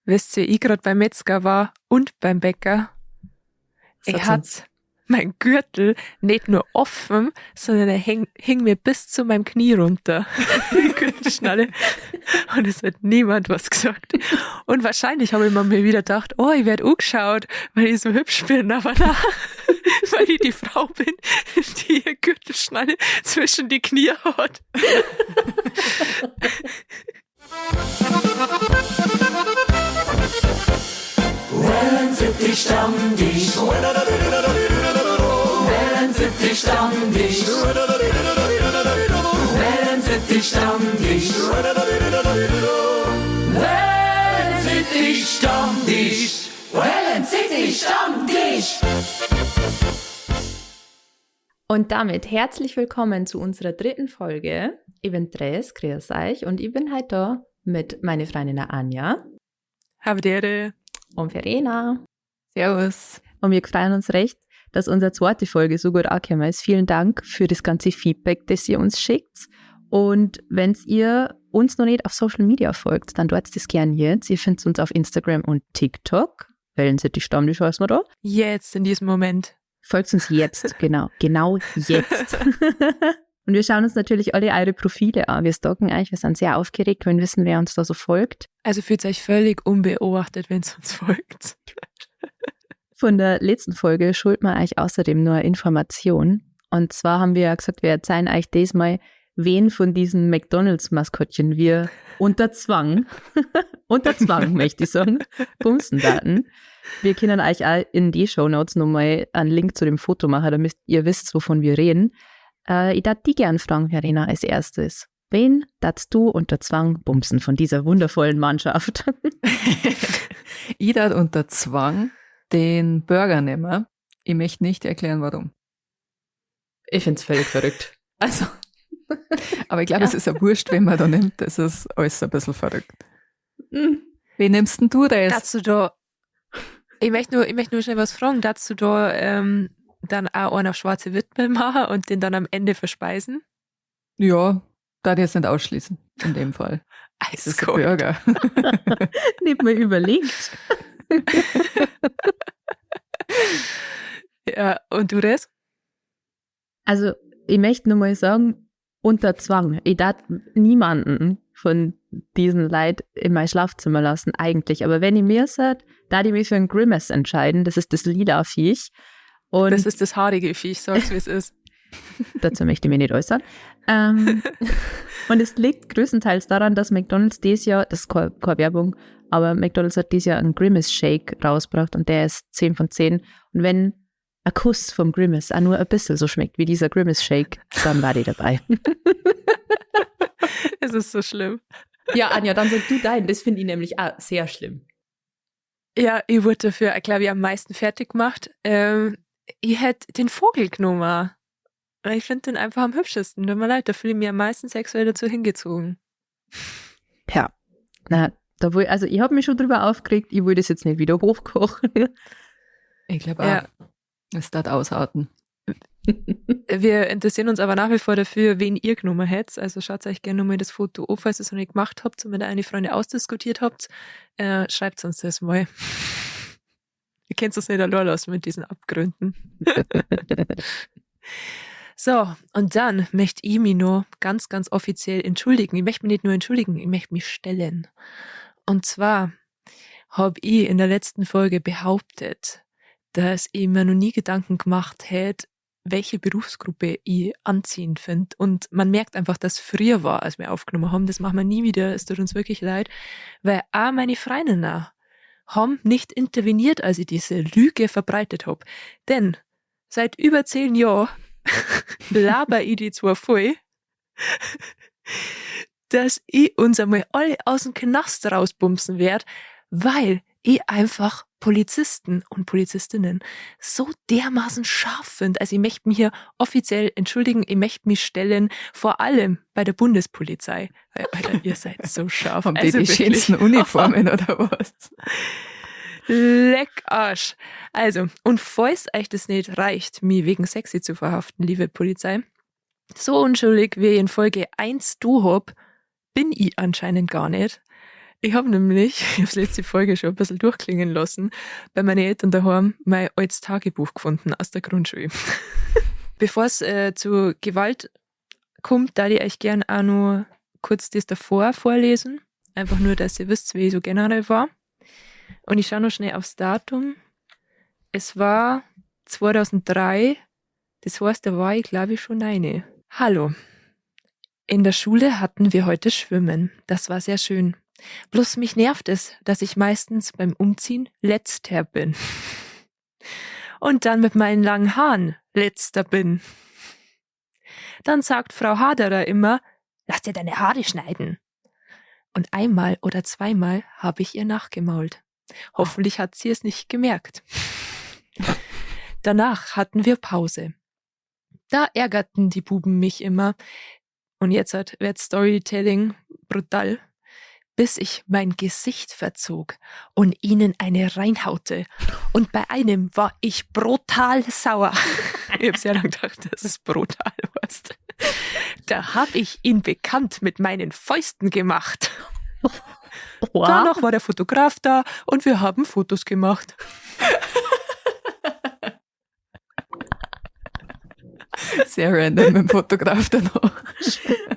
Wisst ihr, ich gerade beim Metzger war und beim Bäcker. Er hat mein Gürtel nicht nur offen, sondern er hing mir bis zu meinem Knie runter. Die Gürtelschnalle. Und es hat niemand was gesagt. Und wahrscheinlich habe ich mir wieder gedacht, oh, ich werde angeschaut, weil ich so hübsch bin, aber na, weil ich die Frau bin, die ihr Gürtelschnalle zwischen die Knie hat. Wellensittich Stammtisch. Wellensittich Stammtisch. Wellensittich Stammtisch. Wellensittich Stammtisch. Wellensittich Stammtisch. Und damit herzlich willkommen zu unserer dritten Folge. Ich bin Dres, grüß euch, und ich bin heute da mit meiner Freundin Anja. Habe die Ehre. Und Verena. Servus. Und wir freuen uns recht, dass unsere zweite Folge so gut angekommen ist. Vielen Dank für das ganze Feedback, das ihr uns schickt. Und wenn ihr uns noch nicht auf Social Media folgt, dann tut das gern jetzt. Ihr findet uns auf Instagram und TikTok. Wellensittich Stammtisch heißen wir da. Jetzt, in diesem Moment. Folgt uns jetzt, genau. Genau jetzt. Und wir schauen uns natürlich alle eure Profile an. Wir stalken euch, wir sind sehr aufgeregt, wollen wissen, wer uns da so folgt. Also fühlt euch völlig unbeobachtet, wenn es uns folgt. Von der letzten Folge schuld man euch außerdem nur Information. Und zwar haben wir ja gesagt, wir erzählen euch diesmal, wen von diesen McDonalds-Maskottchen wir unter Zwang, unter Zwang, möchte ich sagen, bumsen werden. Wir können euch auch in die Shownotes nochmal einen Link zu dem Foto machen, damit ihr wisst, wovon wir reden. Ich darf die gern fragen, Verena, als erstes. Wen darfst du unter Zwang bumsen von dieser wundervollen Mannschaft? Ich darf unter Zwang den Burger nehmen. Ich möchte nicht erklären, warum. Ich find's völlig verrückt. Also. Aber ich glaube, es ist ja wurscht, wen man da nimmt. Das ist alles ein bisschen verrückt. Mhm. Wen nimmst denn du da jetzt? Darfst du da, ich möchte nur schnell was fragen. Darfst du da dann auch einen auf schwarze Witwe machen und den dann am Ende verspeisen? Ja, da ich jetzt nicht ausschließen, in dem Fall. Das ist ein Burger. Nicht mal überlegt. Ja, und du das? Also, ich möchte nur mal sagen, unter Zwang. Ich darf niemanden von diesen Leuten in mein Schlafzimmer lassen, eigentlich. Aber wenn ich mir sage, da ich mich für einen Grimace entscheiden, das ist das lila Viech. Und das ist das haarige Viech, sag's wie es ist. Dazu möchte ich mich nicht äußern. Und es liegt größtenteils daran, dass McDonald's dieses Jahr, das ist keine Werbung, aber McDonald's hat dieses Jahr einen Grimace Shake rausgebracht und der ist 10 von 10. Und wenn ein Kuss vom Grimace auch nur ein bisschen so schmeckt wie dieser Grimace Shake, dann war die dabei. Es ist so schlimm. Ja, Anja, dann sag du deinen. Das finde ich nämlich auch sehr schlimm. Ja, ich wurde dafür, glaube ich, am meisten fertig gemacht. Ich hätte den Vogel genommen. Ich finde den einfach am hübschesten. Tut mir leid, da fühle ich mich am meisten sexuell dazu hingezogen. Ja, na, da wohl, also ich habe mich schon drüber aufgeregt, ich will das jetzt nicht wieder hochkochen. Ich glaube auch. Ja. Es darf ausarten. Wir interessieren uns aber nach wie vor dafür, wen ihr genommen hättet. Also schaut euch gerne nochmal das Foto an, falls ihr es noch nicht gemacht habt und mit einer Freundin ausdiskutiert habt. Schreibt uns das mal. Ihr könnt uns nicht allein lassen mit diesen Abgründen. So, und dann möchte ich mich noch ganz, ganz offiziell entschuldigen. Ich möchte mich nicht nur entschuldigen, ich möchte mich stellen. Und zwar habe ich in der letzten Folge behauptet, dass ich mir noch nie Gedanken gemacht hätte, welche Berufsgruppe ich anziehend finde. Und man merkt einfach, dass früher war, als wir aufgenommen haben. Das machen wir nie wieder, es tut uns wirklich leid, weil auch meine Freundinnen haben nicht interveniert, als ich diese Lüge verbreitet hab. Denn seit über 10 Jahren laber ich die zwar voll, dass ich uns einmal alle aus dem Knast rausbumsen werd, weil ich einfach Polizisten und Polizistinnen so dermaßen scharf finde. Also ich möchte mich hier offiziell entschuldigen, ich möchte mich stellen, vor allem bei der Bundespolizei. Weil, Alter, ihr seid so scharf. Haben die also die wirklich. schönsten Uniformen oder was? Leck Arsch. Also, und falls euch das nicht reicht, mich wegen sexy zu verhaften, liebe Polizei, so unschuldig wie ich in Folge 1 du hab, bin ich anscheinend gar nicht. Ich habe nämlich, ich habe letzte Folge schon ein bisschen durchklingen lassen, bei meinen Eltern daheim mein altes Tagebuch gefunden aus der Grundschule. Bevor es zu Gewalt kommt, da ich euch gern auch noch kurz das davor vorlesen. Einfach nur, dass ihr wisst, wie ich so generell war. Und ich schaue noch schnell aufs Datum. Es war 2003. Das heißt, da war ich, glaube ich, schon eine. Hallo. In der Schule hatten wir heute Schwimmen. Das war sehr schön. Bloß mich nervt es, dass ich meistens beim Umziehen letzter bin. Und dann mit meinen langen Haaren letzter bin. Dann sagt Frau Haderer immer, lass dir deine Haare schneiden. Und einmal oder zweimal habe ich ihr nachgemault. Hoffentlich hat sie es nicht gemerkt. Danach hatten wir Pause. Da ärgerten die Buben mich immer. Und jetzt wird Storytelling brutal. Bis ich mein Gesicht verzog und ihnen eine reinhaute. Und bei einem war ich brutal sauer. Ich habe sehr lange gedacht, dass es brutal heißt. Da hab ich ihn bekannt mit meinen Fäusten gemacht. Wow. Danach war der Fotograf da und wir haben Fotos gemacht. Sehr random mit dem Fotograf danach.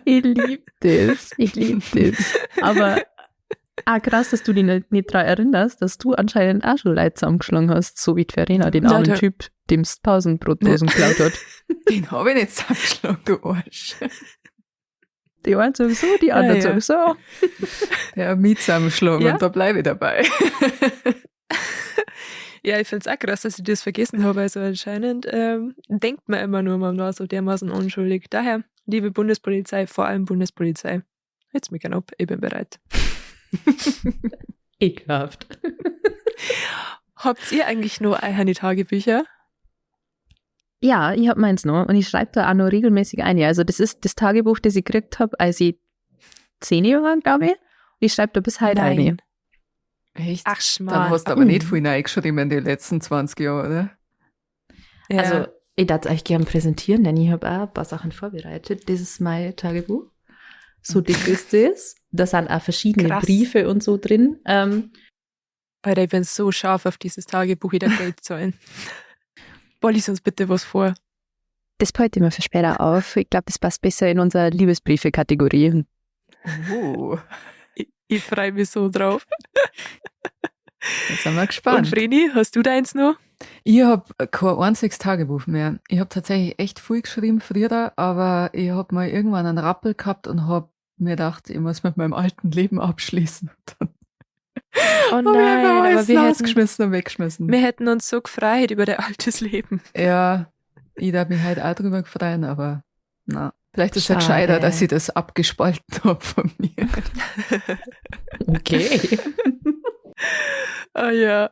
Ich lieb das. Ich lieb das. Aber krass, dass du dich nicht daran erinnerst, dass du anscheinend auch schon Leute zusammengeschlagen hast, so wie die Verena, den armen Typ, dem es 1000 Brotdosen geklaut hat. Den habe ich nicht zusammengeschlagen, du Arsch. Die einen sowieso, die anderen sowieso. Der hat mich zusammengeschlagen und da bleibe ich dabei. Ja, ich find's auch krass, dass ich das vergessen habe. Also anscheinend denkt man immer nur, man war so dermaßen unschuldig. Daher, liebe Bundespolizei, vor allem Bundespolizei, jetzt mich gern ab, ich bin bereit. Ekelhaft. Habt ihr eigentlich noch eure Tagebücher? Ja, ich hab meins noch und ich schreib da auch noch regelmäßig ein. Also das ist das Tagebuch, das ich gekriegt hab, als ich 10 Jahre war, glaub ich. Und ich schreib da bis heute ein. Echt? Ach, Schmarrn. Dann hast du aber nicht viel reingeschrieben in den letzten 20 Jahren, oder? Ja. Also, ich darf es euch gern präsentieren, denn ich habe auch ein paar Sachen vorbereitet. Das ist mein Tagebuch. So dick ist das. Da sind auch verschiedene Krass. Briefe und so drin. Alter, ich bin so scharf auf dieses Tagebuch, ich darf Geld zahlen. Boah, lies uns bitte was vor. Das behalte ich mir für später auf. Ich glaub, das passt besser in unsere Liebesbriefe-Kategorie. Oh. Ich freue mich so drauf. Jetzt sind wir gespannt. Und Vreni, hast du deins noch? Ich hab kein einziges Tagebuch mehr. Ich hab tatsächlich echt viel geschrieben früher, aber ich hab mal irgendwann einen Rappel gehabt und hab mir gedacht, ich muss mit meinem alten Leben abschließen. Und dann Oh hab ich nein, einfach aber alles rausgeschmissen und weggeschmissen. wir hätten uns so gefreut über dein altes Leben. Ja, ich darf mich halt auch drüber freuen, aber na. Vielleicht ist es ja Schade. gescheiter, dass ich das abgespalten hab von mir. Okay. Ah ja,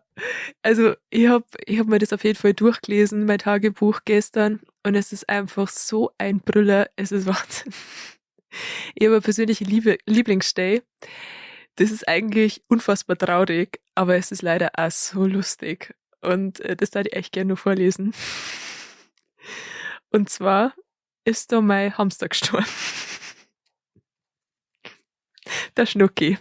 also ich hab mir das auf jeden Fall durchgelesen, mein Tagebuch gestern, und es ist einfach so ein Brüller, es ist Wahnsinn. Ich habe eine persönliche Lieblingsstelle. Das ist eigentlich unfassbar traurig, aber es ist leider auch so lustig. Und das darf ich echt gerne nur vorlesen. Und zwar ist da mein Hamster gestorben. Der Schnucki.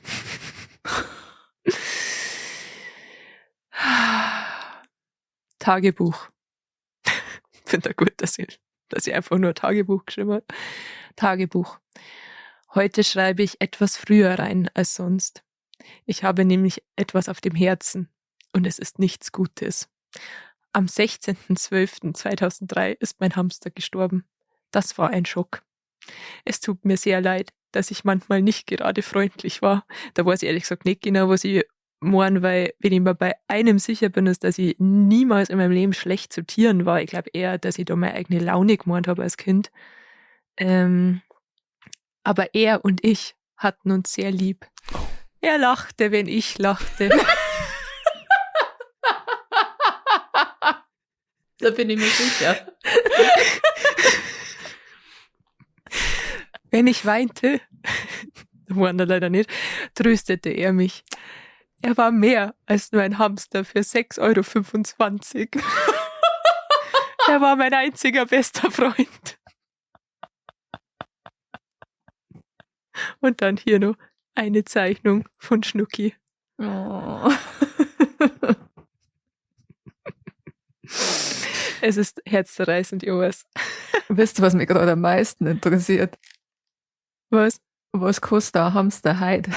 Tagebuch. Finde ich gut, dass ich einfach nur Tagebuch geschrieben habe. Tagebuch. Heute schreibe ich etwas früher rein als sonst. Ich habe nämlich etwas auf dem Herzen und es ist nichts Gutes. Am 16.12.2003 ist mein Hamster gestorben. Das war ein Schock. Es tut mir sehr leid, dass ich manchmal nicht gerade freundlich war. Da weiß ich ehrlich gesagt nicht genau, was ich meine, weil wenn ich mir bei einem sicher bin, ist, dass ich niemals in meinem Leben schlecht zu Tieren war. Ich glaube eher, dass ich da meine eigene Laune gemeint habe als Kind. Aber er und ich hatten uns sehr lieb. Er lachte, wenn ich lachte. Da bin ich mir sicher. Wenn ich weinte, war er leider nicht, tröstete er mich. Er war mehr als nur ein Hamster für 6,25 €. Er war mein einziger bester Freund. Und dann hier noch Eine Zeichnung von Schnucki. Oh. Es ist herzzerreißend, Joas. Weißt du, was mich gerade am meisten interessiert? Was? Was kostet ein Hamster heute?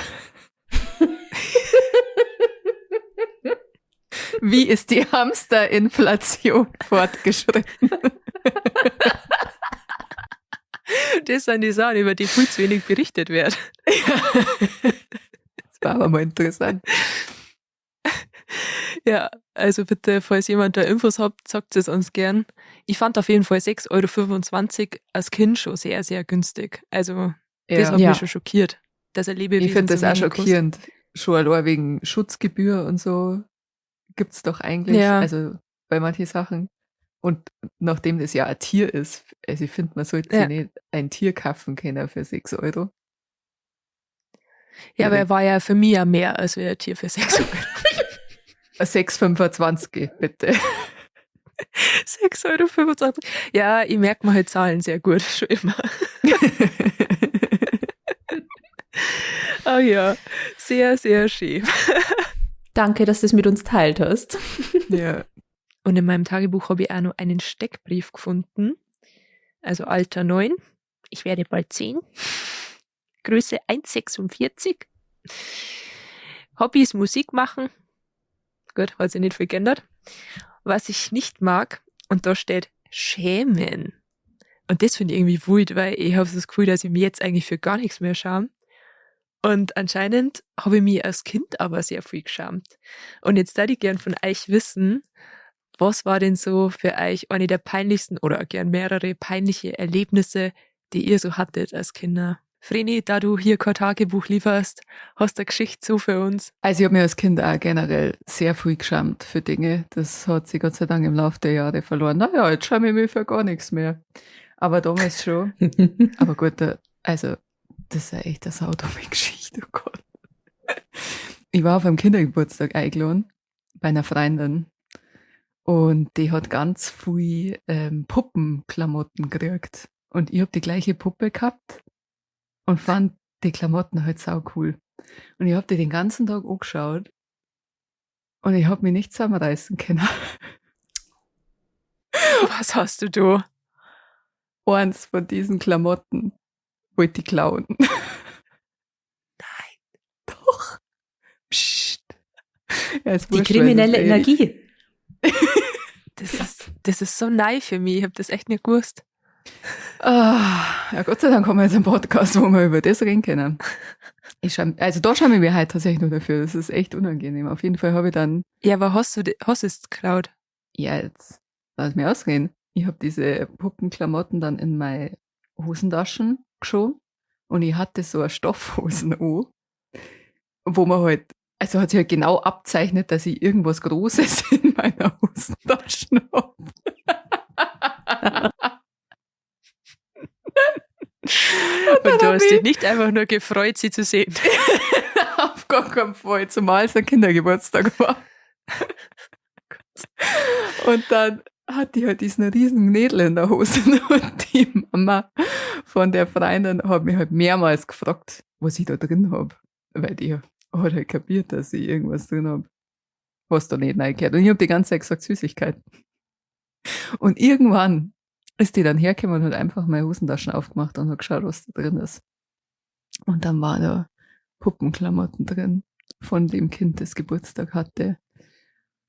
Wie ist die Hamsterinflation fortgeschritten? Das sind die Sachen, über die viel zu wenig berichtet wird. Das war aber mal interessant. Ja, also bitte, falls jemand da Infos habt, sagt es uns gern. Ich fand auf jeden Fall 6,25 € als Kind schon sehr, sehr günstig. Also das hat mich schon schockiert, dass ein Lebewesen Ich finde so das auch wenig kostet. schockierend. Schon allein wegen Schutzgebühr und so gibt's doch eigentlich, also bei manchen Sachen. Und nachdem das ja ein Tier ist, also ich finde, man sollte sich nicht ein Tier kaufen können für 6 Euro. Ja, aber er war ja für mich ja mehr als ein Tier für 6 Euro. 6,25, bitte. 6,25 €. Ja, ich merke mir halt Zahlen sehr gut, schon immer. Oh ja, sehr, sehr schön. Danke, dass du es mit uns teilt hast. Ja. Und in meinem Tagebuch habe ich auch noch einen Steckbrief gefunden. Also Alter 9. Ich werde bald 10. Größe 1,46. Hobbys Musik machen. Gut, hat sich nicht viel geändert. Was ich nicht mag, und da steht schämen. Und das finde ich irgendwie wild, weil ich habe so das Gefühl, dass ich mich jetzt eigentlich für gar nichts mehr schäme. Und anscheinend habe ich mich als Kind aber sehr viel geschämt. Und jetzt würde ich gern von euch wissen, was war denn so für euch eine der peinlichsten oder gern mehrere peinliche Erlebnisse, die ihr so hattet als Kinder? Vreni, da du hier kein Tagebuch lieferst, hast du eine Geschichte so für uns? Also ich habe mir als Kind auch generell sehr viel geschämt für Dinge. Das hat sich Gott sei Dank im Laufe der Jahre verloren. Naja, jetzt schäme ich mich für gar nichts mehr. Aber damals schon. Aber gut, also das ist ja echt eine saudumme Geschichte, oh Gott. Ich war auf einem Kindergeburtstag eingeladen bei einer Freundin. Und die hat ganz viel Puppenklamotten gekriegt. Und ich hab die gleiche Puppe gehabt und fand die Klamotten halt sau cool. Und ich hab die den ganzen Tag angeschaut und ich hab mich nicht zusammenreißen können. Was hast du da? Eins von diesen Klamotten wollte ich klauen. Nein. Doch. Psst. Ja, ist Die wurscht, weil kriminelle das eh Energie. Das ist so neu für mich. Ich hab das echt nicht gewusst. Ah, ja, Gott sei Dank haben wir jetzt einen Podcast, wo wir über das reden können. Da schäme ich mich halt tatsächlich nur dafür. Das ist echt unangenehm. Auf jeden Fall habe ich dann... Ja, aber hast du es geklaut? Ja, jetzt lass mich ausreden. Ich habe diese Puppenklamotten dann in meine Hosentaschen geschoben und ich hatte so eine Stoffhosen an, wo man halt, also hat sich halt genau abzeichnet, dass ich irgendwas Großes in meiner Hosentaschen hab. Und du hast dich nicht einfach nur gefreut, sie zu sehen. Auf gar keinen Fall, zumal es ein Kindergeburtstag war. Und dann hat die halt diesen riesen Knädel in der Hose und die Mama von der Freundin hat mich halt mehrmals gefragt, was ich da drin hab. Weil die hat halt kapiert, dass ich irgendwas drin hab, was da nicht reingehört. Und ich hab die ganze Zeit gesagt, Süßigkeiten. Und irgendwann ist die dann hergekommen und hat einfach meine Hosentaschen aufgemacht und hat geschaut, was da drin ist. Und dann war da Puppenklamotten drin von dem Kind, das Geburtstag hatte.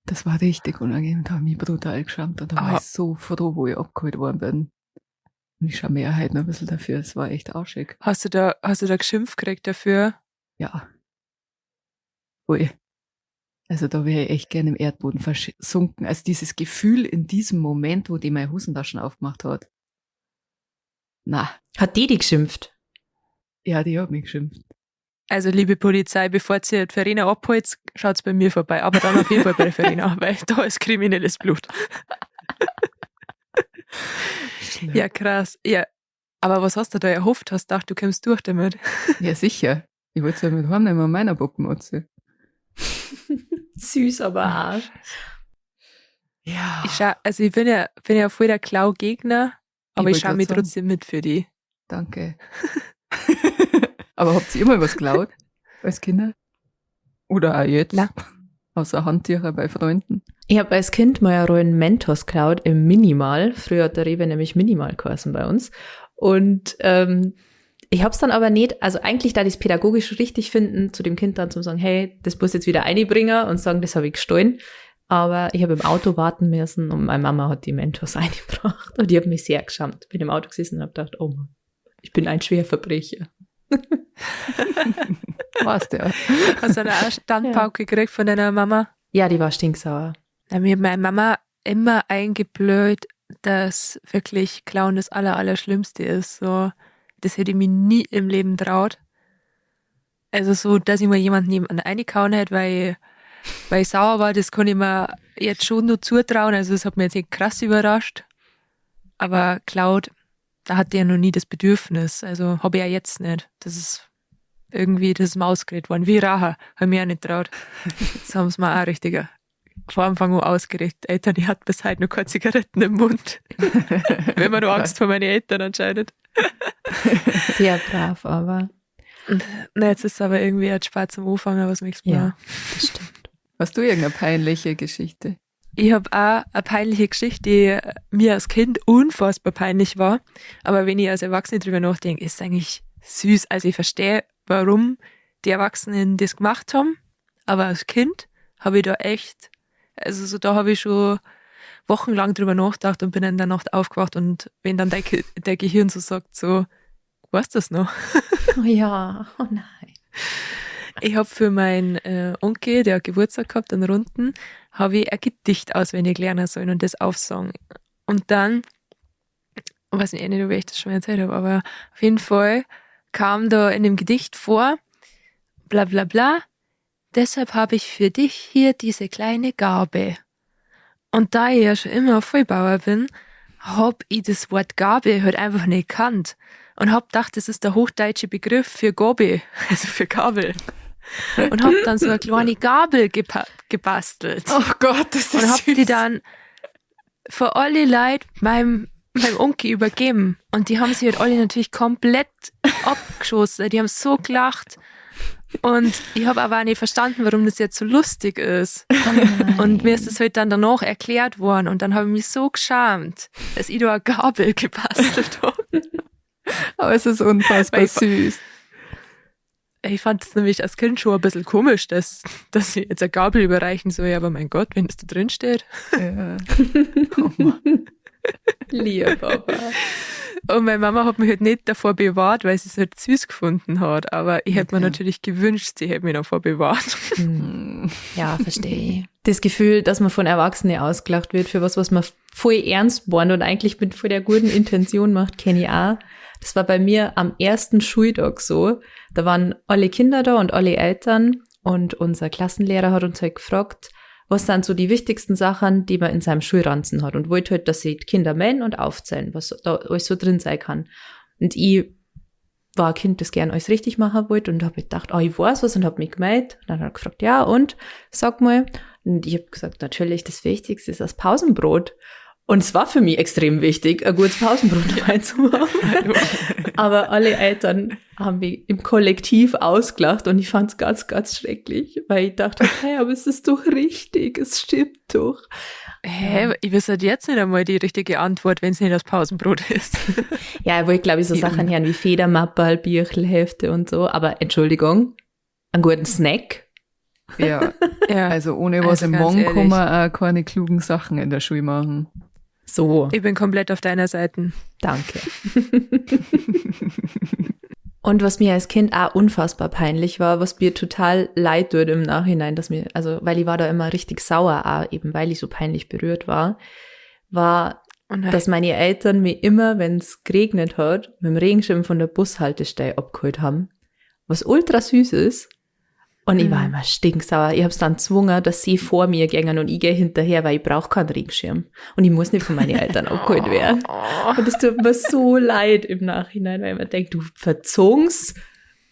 Das war richtig unangenehm. Da habe ich mich brutal geschämt und da war ich so froh, wo ich abgeholt worden bin. Und ich schaue mir ja heute noch ein bisschen dafür. Es war echt arschig. Hast du da geschimpft gekriegt dafür? Ja. Ui. Also da wäre ich echt gerne im Erdboden versunken. Also dieses Gefühl in diesem Moment, wo die meine Hosentaschen aufgemacht hat. Na. Hat die geschimpft? Ja, die hat mich geschimpft. Also liebe Polizei, bevor ihr Verena abholt, schaut's bei mir vorbei. Aber dann auf jeden Fall bei Verena, weil da ist kriminelles Blut. Schlimm. Ja, krass. Ja. Aber was hast du da erhofft? Hast du gedacht, du kommst durch damit? Ja, sicher. Ich wollte es ja mit heimnehmen an meiner Puppenotze. Süß, aber Arsch. Ja. Ich bin ja voll der Klau-Gegner, aber ich schau mich trotzdem mit für die. Danke. Aber habt ihr immer was geklaut? Als Kinder? Oder auch jetzt? Na. Außer Handtücher bei Freunden. Ich habe als Kind mal einen Mentos geklaut im Minimal. Früher hat der Rewe nämlich Minimal geheißen bei uns. Und ich hab's dann aber nicht, also eigentlich da ich es pädagogisch richtig finden, zu dem Kind dann zu sagen, hey, das muss jetzt wieder einbringen und sagen, das habe ich gestohlen. Aber ich habe im Auto warten müssen und meine Mama hat die Mentos eingebracht. Und ich habe mich sehr geschämt. Bin im Auto gesessen und habe gedacht, oh Mann, ich bin ein Schwerverbrecher. Warst ja. Hast du eine Standpauke gekriegt von deiner Mama? Ja, die war stinksauer. Na, mir hat meine Mama immer eingeblöd, dass wirklich Klauen das Allerschlimmste ist. So, das hätte ich mir nie im Leben traut. Also so, dass ich mal jemanden nebenan reingehauen hätte, weil ich sauer war, das kann ich mir jetzt schon nur zutrauen. Also das hat mich jetzt nicht krass überrascht. Aber Cloud, da hatte ich ja noch nie das Bedürfnis. Also habe ich ja jetzt nicht. Das ist irgendwie, das ist mir ausgeredet worden. Wie Raha, habe ich mir auch nicht traut. Das haben sie mir auch richtig vor Anfang an ausgeredet. Eltern, ich hatte bis heute noch keine Zigaretten im Mund. Wenn man nur Angst vor meinen Eltern anscheinend. Sehr brav, aber. Na, jetzt ist es aber irgendwie jetzt spät zum Anfangen, was mich Ja, das stimmt. Hast du irgendeine peinliche Geschichte? Ich habe auch eine peinliche Geschichte, die mir als Kind unfassbar peinlich war. Aber wenn ich als Erwachsene drüber nachdenke, ist es eigentlich süß. Also ich verstehe, warum die Erwachsenen das gemacht haben. Aber als Kind habe ich da echt, also so da habe ich schon wochenlang drüber nachgedacht und bin in der Nacht aufgewacht und wenn dann dein Gehirn so sagt, so, weißt du das noch? Oh ja, oh nein. Ich habe für meinen Onkel, der hat Geburtstag gehabt, einen Runden, habe ich ein Gedicht auswendig lernen sollen und das aufsagen. Und dann, ich weiß nicht, ob ich das schon mal erzählt habe, aber auf jeden Fall kam da in dem Gedicht vor, bla bla bla, deshalb habe ich für dich hier diese kleine Gabe. Und da ich ja schon immer Vollbauer bin, hab ich das Wort Gabe halt einfach nicht gekannt. Und hab gedacht, das ist der hochdeutsche Begriff für Gabe, also für Gabel. Und hab dann so eine kleine Gabel gebastelt. Oh Gott, das ist Und hab süß. die dann vor alle Leute meinem Onkel übergeben. Und die haben sich halt alle natürlich komplett abgeschossen. Die haben so gelacht. Und ich hab aber auch nicht verstanden, warum das jetzt so lustig ist. Oh und mir ist das halt dann danach erklärt worden. Und dann habe ich mich so geschämt, dass ich da eine Gabel gebastelt habe. Aber es ist unfassbar süß. Ich fand es nämlich als Kind schon ein bisschen komisch, dass ich jetzt eine Gabel überreichen soll. Aber mein Gott, wenn es da drin steht. Ja. Oh Mann. Lieber Papa. Und meine Mama hat mich halt nicht davor bewahrt, weil sie es halt süß gefunden hat. Aber ich hätte mir natürlich gewünscht, sie hätte mich davor bewahrt. Ja, verstehe ich. Das Gefühl, dass man von Erwachsenen ausgelacht wird für was man voll ernst meint und eigentlich mit voll der guten Intention macht, kenne ich auch. Das war bei mir am ersten Schultag so. Da waren alle Kinder da und alle Eltern und unser Klassenlehrer hat uns halt gefragt, was sind so die wichtigsten Sachen, die man in seinem Schulranzen hat und wollte halt, dass sie die Kinder melden und aufzählen, was da alles so drin sein kann. Und ich war ein Kind, das gern alles richtig machen wollte und habe gedacht, oh, ich weiß was und habe mich gemeldet. Und dann hat er gefragt, ja und, sag mal. Und ich habe gesagt, natürlich, das Wichtigste ist das Pausenbrot. Und es war für mich extrem wichtig, ein gutes Pausenbrot dabei zu haben. Aber alle Eltern haben mich im Kollektiv ausgelacht und ich fand es ganz, ganz schrecklich, weil ich dachte, hey, aber es ist doch richtig, es stimmt doch. Hä, ich weiß halt jetzt nicht einmal die richtige Antwort, wenn es nicht das Pausenbrot ist. Ja, ich wollte, glaube ich, so Sachen hören wie Federmapperl, Birchelhefte und so, aber Entschuldigung, einen guten Snack. Ja, ja. Also ohne was im Mund kann man auch keine klugen Sachen in der Schule machen. So. Ich bin komplett auf deiner Seite. Danke. Und was mir als Kind auch unfassbar peinlich war, was mir total leid tut im Nachhinein, dass mir, also, weil ich war da immer richtig sauer, auch eben weil ich so peinlich berührt war, dass meine Eltern mir immer, wenn es geregnet hat, mit dem Regenschirm von der Bushaltestelle abgeholt haben, was ultra süß ist. Und ich war immer stinksauer. Ich hab's dann gezwungen, dass sie vor mir gingen und ich gehe hinterher, weil ich brauche keinen Regenschirm. Und ich muss nicht von meinen Eltern abgeholt werden. Und es tut mir so leid im Nachhinein, weil ich mir denke, du verzogens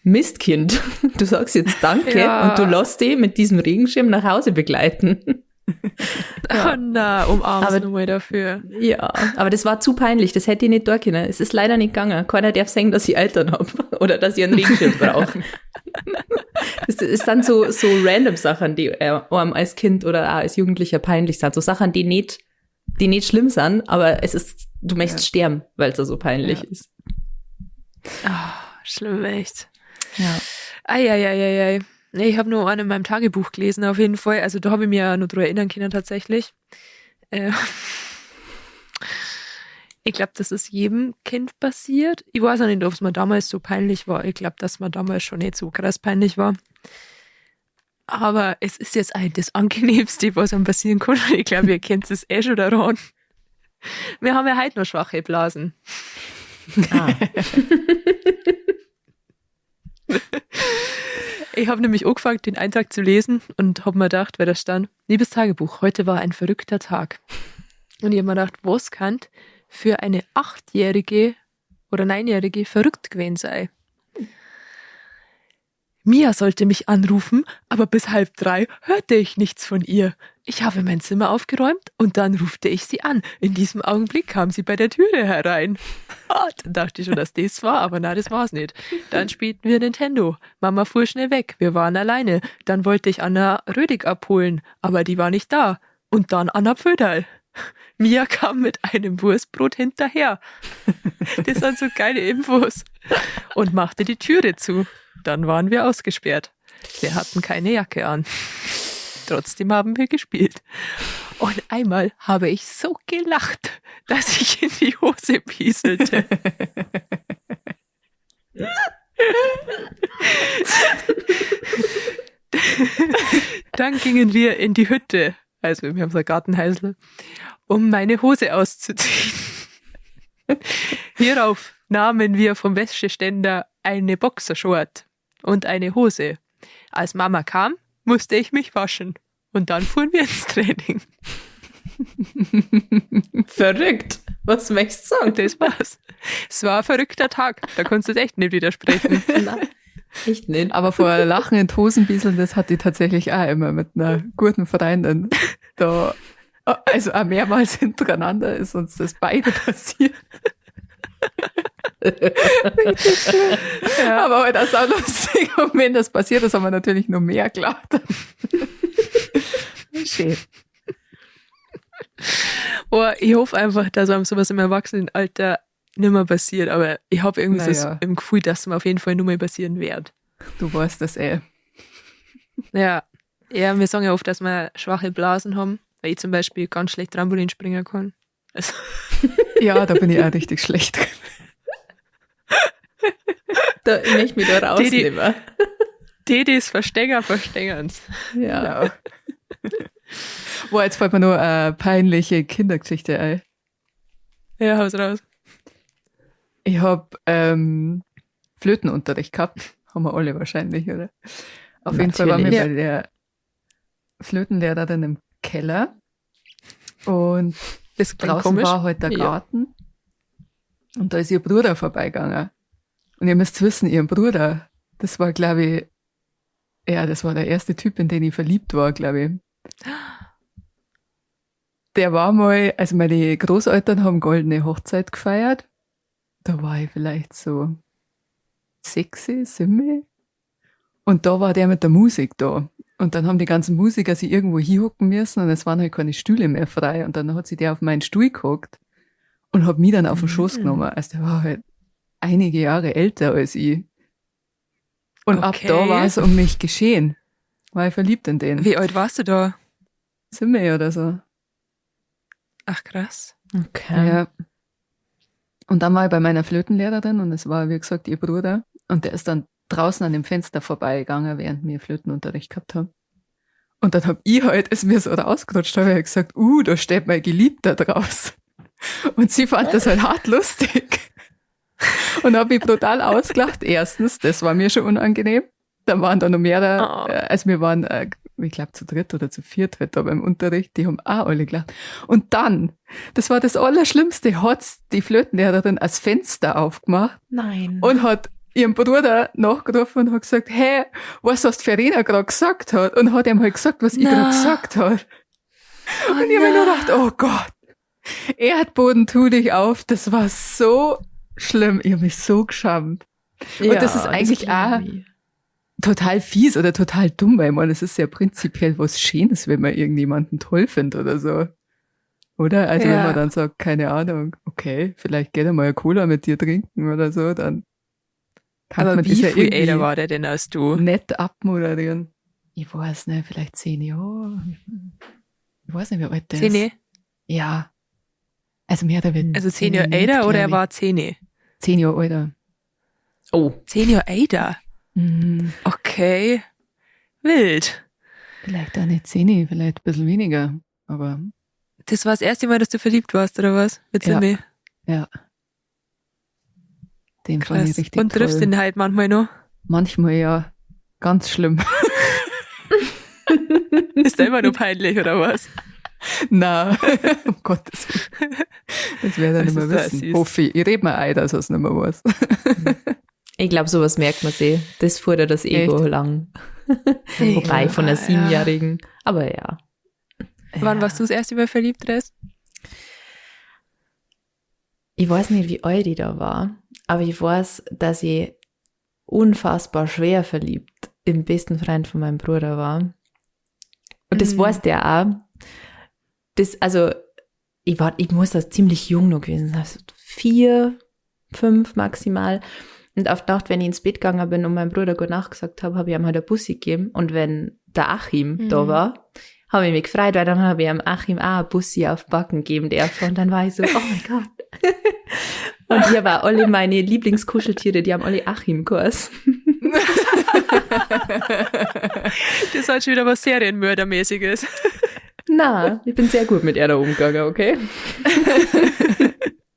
Mistkind. Du sagst jetzt Danke und du lässt dich mit diesem Regenschirm nach Hause begleiten. Ja. Oh na, umarmst du mal dafür. Ja, aber das war zu peinlich, das hätte ich nicht tun können. Es ist leider nicht gegangen. Keiner darf sehen, dass ich Eltern habe oder dass ich einen Regenschirm brauche. Das ist dann so random Sachen, die einem als Kind oder auch als Jugendlicher peinlich sind. So Sachen, die nicht schlimm sind, aber es ist, du möchtest sterben, weil es so peinlich ist. Oh, schlimm, echt. Ja. Eieieiei. Nee, ich habe nur einen in meinem Tagebuch gelesen, auf jeden Fall. Also da habe ich mir ja nur drüber erinnern können, tatsächlich. Ich glaube, das ist jedem Kind passiert. Ich weiß auch nicht, ob es mir damals so peinlich war. Ich glaube, dass mir damals schon nicht so krass peinlich war. Aber es ist jetzt eigentlich das Angenehmste, was einem passieren kann. Ich glaube, ihr kennt es eh schon daran. Wir haben ja heute noch schwache Blasen. Ah. Ich habe nämlich angefangen, den Eintrag zu lesen und habe mir gedacht, weil da stand, liebes Tagebuch, heute war ein verrückter Tag. Und ich habe mir gedacht, was kann für eine 8-Jährige oder 9-Jährige verrückt gewesen sein? Mia sollte mich anrufen, aber bis 2:30 hörte ich nichts von ihr. Ich habe mein Zimmer aufgeräumt und dann rufte ich sie an. In diesem Augenblick kam sie bei der Türe herein. Ah, dann dachte ich schon, dass das war, aber nein, das war's nicht. Dann spielten wir Nintendo. Mama fuhr schnell weg, wir waren alleine. Dann wollte ich Anna Rödig abholen, aber die war nicht da. Und dann Anna Pföderl. Mia kam mit einem Wurstbrot hinterher. Das sind so geile Infos. Und machte die Türe zu. Dann waren wir ausgesperrt. Wir hatten keine Jacke an. Trotzdem haben wir gespielt. Und einmal habe ich so gelacht, dass ich in die Hose pieselte. Dann gingen wir in die Hütte, also wir haben so ein Gartenhäusl, um meine Hose auszuziehen. Hierauf nahmen wir vom Wäscheständer eine Boxershort und eine Hose. Als Mama kam, musste ich mich waschen. Und dann fuhren wir ins Training. Verrückt. Was möchtest du sagen? Das war's. Es war ein verrückter Tag. Da konntest du echt nicht widersprechen. Nein, echt nicht. Aber vor Lachen in Hosenbieseln, das hatte ich tatsächlich auch immer mit einer guten Freundin. Da, also auch mehrmals hintereinander ist uns das beide passiert. Richtig schön. Ja. Aber halt auch lustig. Und wenn das passiert ist, haben wir natürlich noch mehr gelacht. Schön. Oh, ich hoffe einfach, dass einem sowas im Erwachsenenalter nicht mehr passiert. Aber ich habe irgendwie so im Gefühl, dass es mir auf jeden Fall nur mehr passieren wird. Du weißt das eh. Ja. Ja, wir sagen ja oft, dass wir schwache Blasen haben, weil ich zum Beispiel ganz schlecht Trampolin springen kann. Also. Ja, da bin ich auch richtig schlecht. Da möchte ich mich da rausnehmen. Die, die es verstecken, verstecken's. Ja. Genau. Boah, jetzt fällt mir nur eine peinliche Kindergeschichte ein. Ja, hau's raus. Ich hab Flötenunterricht gehabt. Haben wir alle wahrscheinlich, oder? Auf jeden Fall waren wir bei der Flötenlehrerin im Keller. Und das draußen komisch. War halt der Garten. Und da ist ihr Bruder vorbeigegangen. Und ihr müsst wissen, ihren Bruder, das war, glaube ich, ja, das war der erste Typ, in den ich verliebt war, glaube ich. Der war mal, also meine Großeltern haben goldene Hochzeit gefeiert. Da war ich vielleicht so 6, 7. Und da war der mit der Musik da. Und dann haben die ganzen Musiker sich irgendwo hinhocken müssen und es waren halt keine Stühle mehr frei. Und dann hat sich der auf meinen Stuhl gehockt und hat mich dann auf den Schoß genommen. Also der war halt einige Jahre älter als ich. Und ab da war es um mich geschehen. War ich verliebt in den. Wie alt warst du da? 7 oder so. Ach, krass. Okay. Ja. Und dann war ich bei meiner Flötenlehrerin und es war, wie gesagt, ihr Bruder. Und der ist dann draußen an dem Fenster vorbeigegangen, während wir Flötenunterricht gehabt haben. Und dann hab ich halt, ist mir so rausgerutscht, habe ich halt gesagt, da steht mein Geliebter draus. Und sie fand das halt hart lustig. Und hab mich brutal ausgelacht. Erstens, das war mir schon unangenehm. Dann waren da noch mehrere, also wir waren, ich glaube, zu dritt oder zu viert halt da beim Unterricht, die haben auch alle gelacht. Und dann, das war das Allerschlimmste, hat die Flötenlehrerin als Fenster aufgemacht. Nein. Und hat ihrem Bruder nachgerufen und hat gesagt, hey, weißt du, was die Verena gerade gesagt hat? Und hat ihm halt gesagt, was ich gerade gesagt habe. Oh, und ich habe mir nur gedacht, oh Gott, Erdboden, tu dich auf. Das war so schlimm. Ich habe mich so geschämt. Ja, und das ist eigentlich auch Total fies oder total dumm, weil ich meine, es ist ja prinzipiell was Schönes, wenn man irgendjemanden toll findet oder so. Oder? Also wenn man dann sagt, keine Ahnung, okay, vielleicht geht er mal eine Cola mit dir trinken oder so, dann kann Aber man wie das ja viel älter irgendwie war der denn als du? nett abmoderieren. Ich weiß nicht, vielleicht 10 Jahre. Ich weiß nicht, wie alt der ist. 10? Ja. Also mehr oder weniger. Also 10 Jahre älter oder er war 10? 10 Jahre älter. Oh. 10 Jahre älter? Mhm. Okay. Wild. Vielleicht auch nicht 10, vielleicht ein bisschen weniger. Aber Das war das erste Mal, dass du verliebt warst, oder was? Mit Ja. Simi? ja. Den fand ich Krass. richtig Und triffst toll. ihn halt manchmal noch. Manchmal ja. Ganz schlimm. Ist da immer nur peinlich, oder was? Na, um Gottes Willen. Das werde ich Das nicht mehr ist so wissen. süß. Hoffe ich. Ich rede mir ein, dass er es nicht mehr weiß. Ich glaube, sowas merkt man sich. Das fordert das Ego Echt? lang. Wobei, von einer Ja. 7-Jährigen. Aber ja. Wann warst du das erste Mal verliebt, Ress? Ich weiß nicht, wie alt ich da war, aber ich weiß, dass ich unfassbar schwer verliebt im besten Freund von meinem Bruder war. Und das Mhm. weiß der auch. Das, also, ich muss das ziemlich jung noch gewesen sein, also 4, 5 maximal. Und auf die Nacht, wenn ich ins Bett gegangen bin und meinem Bruder gute Nacht gesagt habe, habe ich ihm halt eine Bussi gegeben. Und wenn der Achim da Mhm. war, habe ich mich gefreut, weil dann habe ich am Achim auch eine Bussi auf die Backen geben dürfen. Und dann war ich so, oh mein Gott. Und ich habe auch alle meine Lieblingskuscheltiere, die haben alle Achim geheißen. Das war schon wieder was Serienmördermäßiges. Na, ich bin sehr gut mit ihr da umgegangen, okay?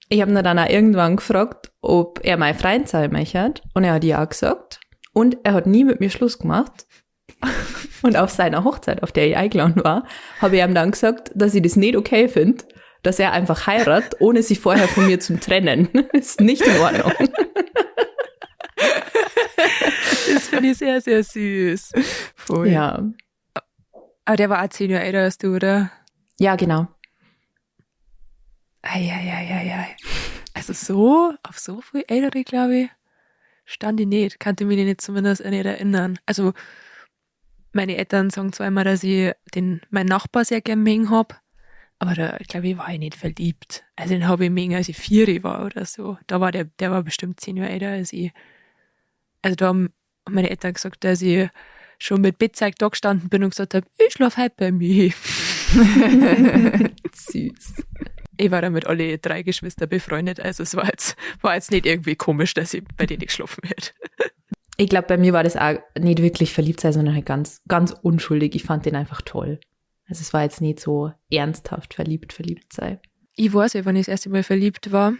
Ich habe ihn dann auch irgendwann gefragt, ob er mein Freund sein möchte. Und er hat ja gesagt. Und er hat nie mit mir Schluss gemacht. Und auf seiner Hochzeit, auf der ich eingeladen war, habe ich ihm dann gesagt, dass ich das nicht okay finde, dass er einfach heiratet, ohne sich vorher von mir zu trennen. Ist nicht in Ordnung. Das finde ich sehr, sehr süß. Voll. Ja. Aber der war auch 10 Jahre älter als du, oder? Ja, genau. Eieieiei. Also so, auf so viel ältere, glaube ich, stand ich nicht. Kannte mich nicht zumindest nicht erinnern. Also, meine Eltern sagen zwar immer, dass ich meinen Nachbar sehr gern mögen hab, aber da, glaube ich, war ich nicht verliebt. Also den habe ich mögen, als ich 4 war oder so. Da war der war bestimmt 10 Jahre älter als ich. Also da haben meine Eltern gesagt, dass ich schon mit Bettzeug da gestanden bin und gesagt habe, ich schlafe heute bei mir. Süß. Ich war da mit alle 3 Geschwister befreundet, also es war jetzt nicht irgendwie komisch, dass ich bei denen geschlafen hätte. Ich glaube, bei mir war das auch nicht wirklich verliebt sein, sondern halt ganz, ganz unschuldig. Ich fand den einfach toll. Also es war jetzt nicht so ernsthaft verliebt sein. Ich weiß ja, wann ich das erste Mal verliebt war,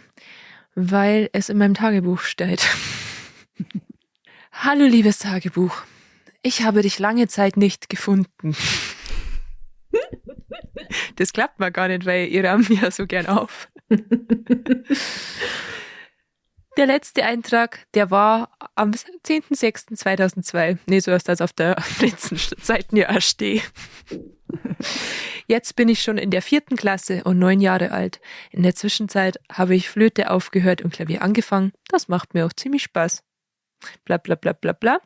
weil es in meinem Tagebuch steht. Hallo, liebes Tagebuch. Ich habe dich lange Zeit nicht gefunden. Das klappt mir gar nicht, weil ihr räumt ja so gern auf. Der letzte Eintrag, der war am 10.06.2002. Nee, so ist das auf der letzten Seite ja auch stehe. Jetzt bin ich schon in der 4. Klasse und 9 Jahre alt. In der Zwischenzeit habe ich Flöte aufgehört und Klavier angefangen. Das macht mir auch ziemlich Spaß. Bla bla bla bla bla.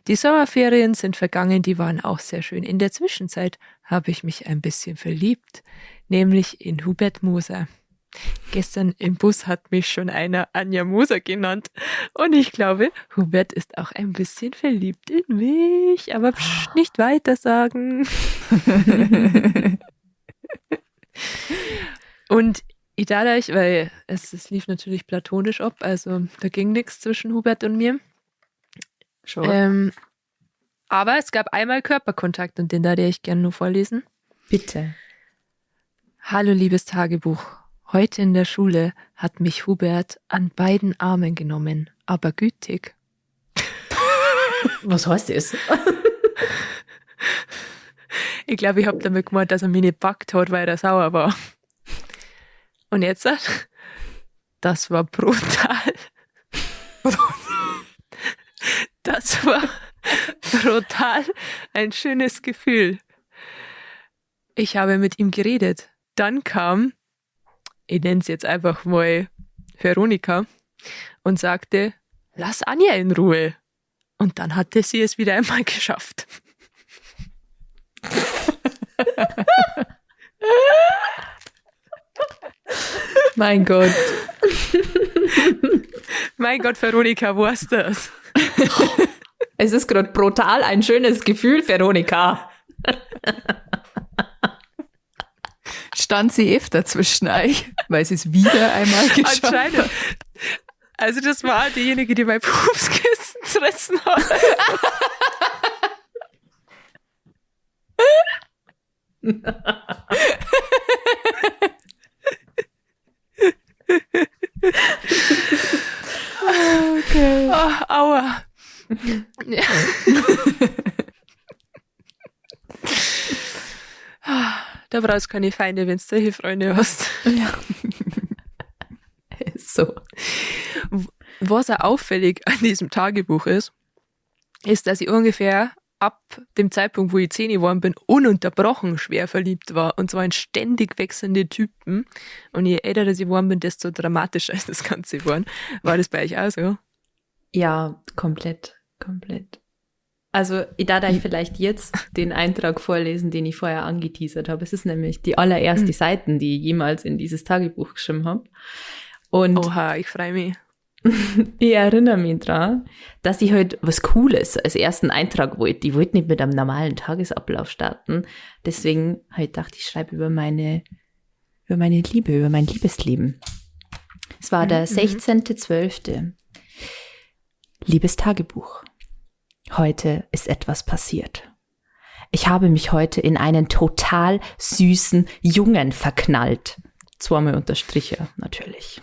Die Sommerferien sind vergangen, die waren auch sehr schön. In der Zwischenzeit habe ich mich ein bisschen verliebt, nämlich in Hubert Moser. Gestern im Bus hat mich schon einer Anja Moser genannt. Und ich glaube, Hubert ist auch ein bisschen verliebt in mich. Aber psch, nicht weiter sagen. Und ich dadurch, weil es lief natürlich platonisch ab, also da ging nichts zwischen Hubert und mir. Schon. Aber es gab einmal Körperkontakt und den darf ich gerne nur vorlesen. Bitte. Hallo, liebes Tagebuch. Heute in der Schule hat mich Hubert an beiden Armen genommen, aber gütig. Was heißt das? Ich glaube, ich habe damit gemeint, dass er mich nicht gepackt hat, weil er sauer war. Und jetzt, das war brutal. Das war brutal ein schönes Gefühl. Ich habe mit ihm geredet. Dann kam, ich nenne es jetzt einfach mal Veronika, und sagte, lass Anja in Ruhe. Und dann hatte sie es wieder einmal geschafft. Mein Gott. Mein Gott, Veronika, wo ist das? Es ist gerade brutal ein schönes Gefühl, Veronika. Stand sie öfter zwischen euch, weil sie es wieder einmal geschafft Anscheinend. hat. Also das war diejenige, die mein Pupskissen zerrissen hat. Okay. Oh, aua. Ja. Da brauchst du keine Feinde, wenn du solche Freunde hast. Ja. So. Was auch auffällig an diesem Tagebuch ist, ist, dass ich ungefähr ab dem Zeitpunkt, wo ich 10 geworden bin, ununterbrochen schwer verliebt war. Und zwar in ständig wechselnde Typen. Und je älter ich geworden bin, desto dramatischer ist das Ganze geworden. War das bei euch auch so? Ja, komplett, komplett. Also, ich darf euch vielleicht jetzt den Eintrag vorlesen, den ich vorher angeteasert habe. Es ist nämlich die allererste Seiten, die ich jemals in dieses Tagebuch geschrieben habe. Und Oha, ich freue mich. ich erinnere mich dran, dass ich halt was Cooles als ersten Eintrag wollte. Ich wollte nicht mit einem normalen Tagesablauf starten. Deswegen habe ich gedacht, ich schreibe über meine Liebe, über mein Liebesleben. Es war der 16.12. Liebes Tagebuch. Heute ist etwas passiert. Ich habe mich heute in einen total süßen Jungen verknallt. Zweimal Unterstriche, natürlich.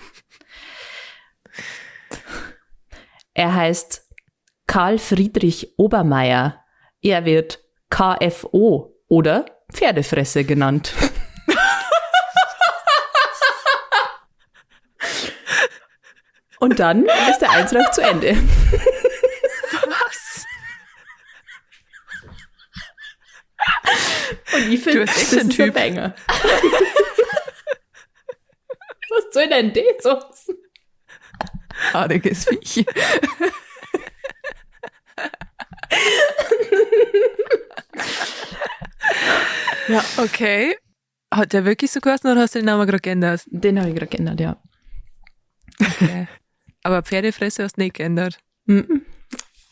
Er heißt Karl Friedrich Obermeier. Er wird KFO oder Pferdefresse genannt. Und dann ist der Eintrag zu Ende. Was? Und ich finde, Du bist echt das ein ist Typ. ein Banger. Was soll denn das so? Haariges Viech. Ja. Okay. Hat der wirklich so geheißen oder hast du den Namen gerade geändert? Den habe ich gerade geändert, ja. Okay. Aber Pferdefresse hast du nicht geändert. Mhm.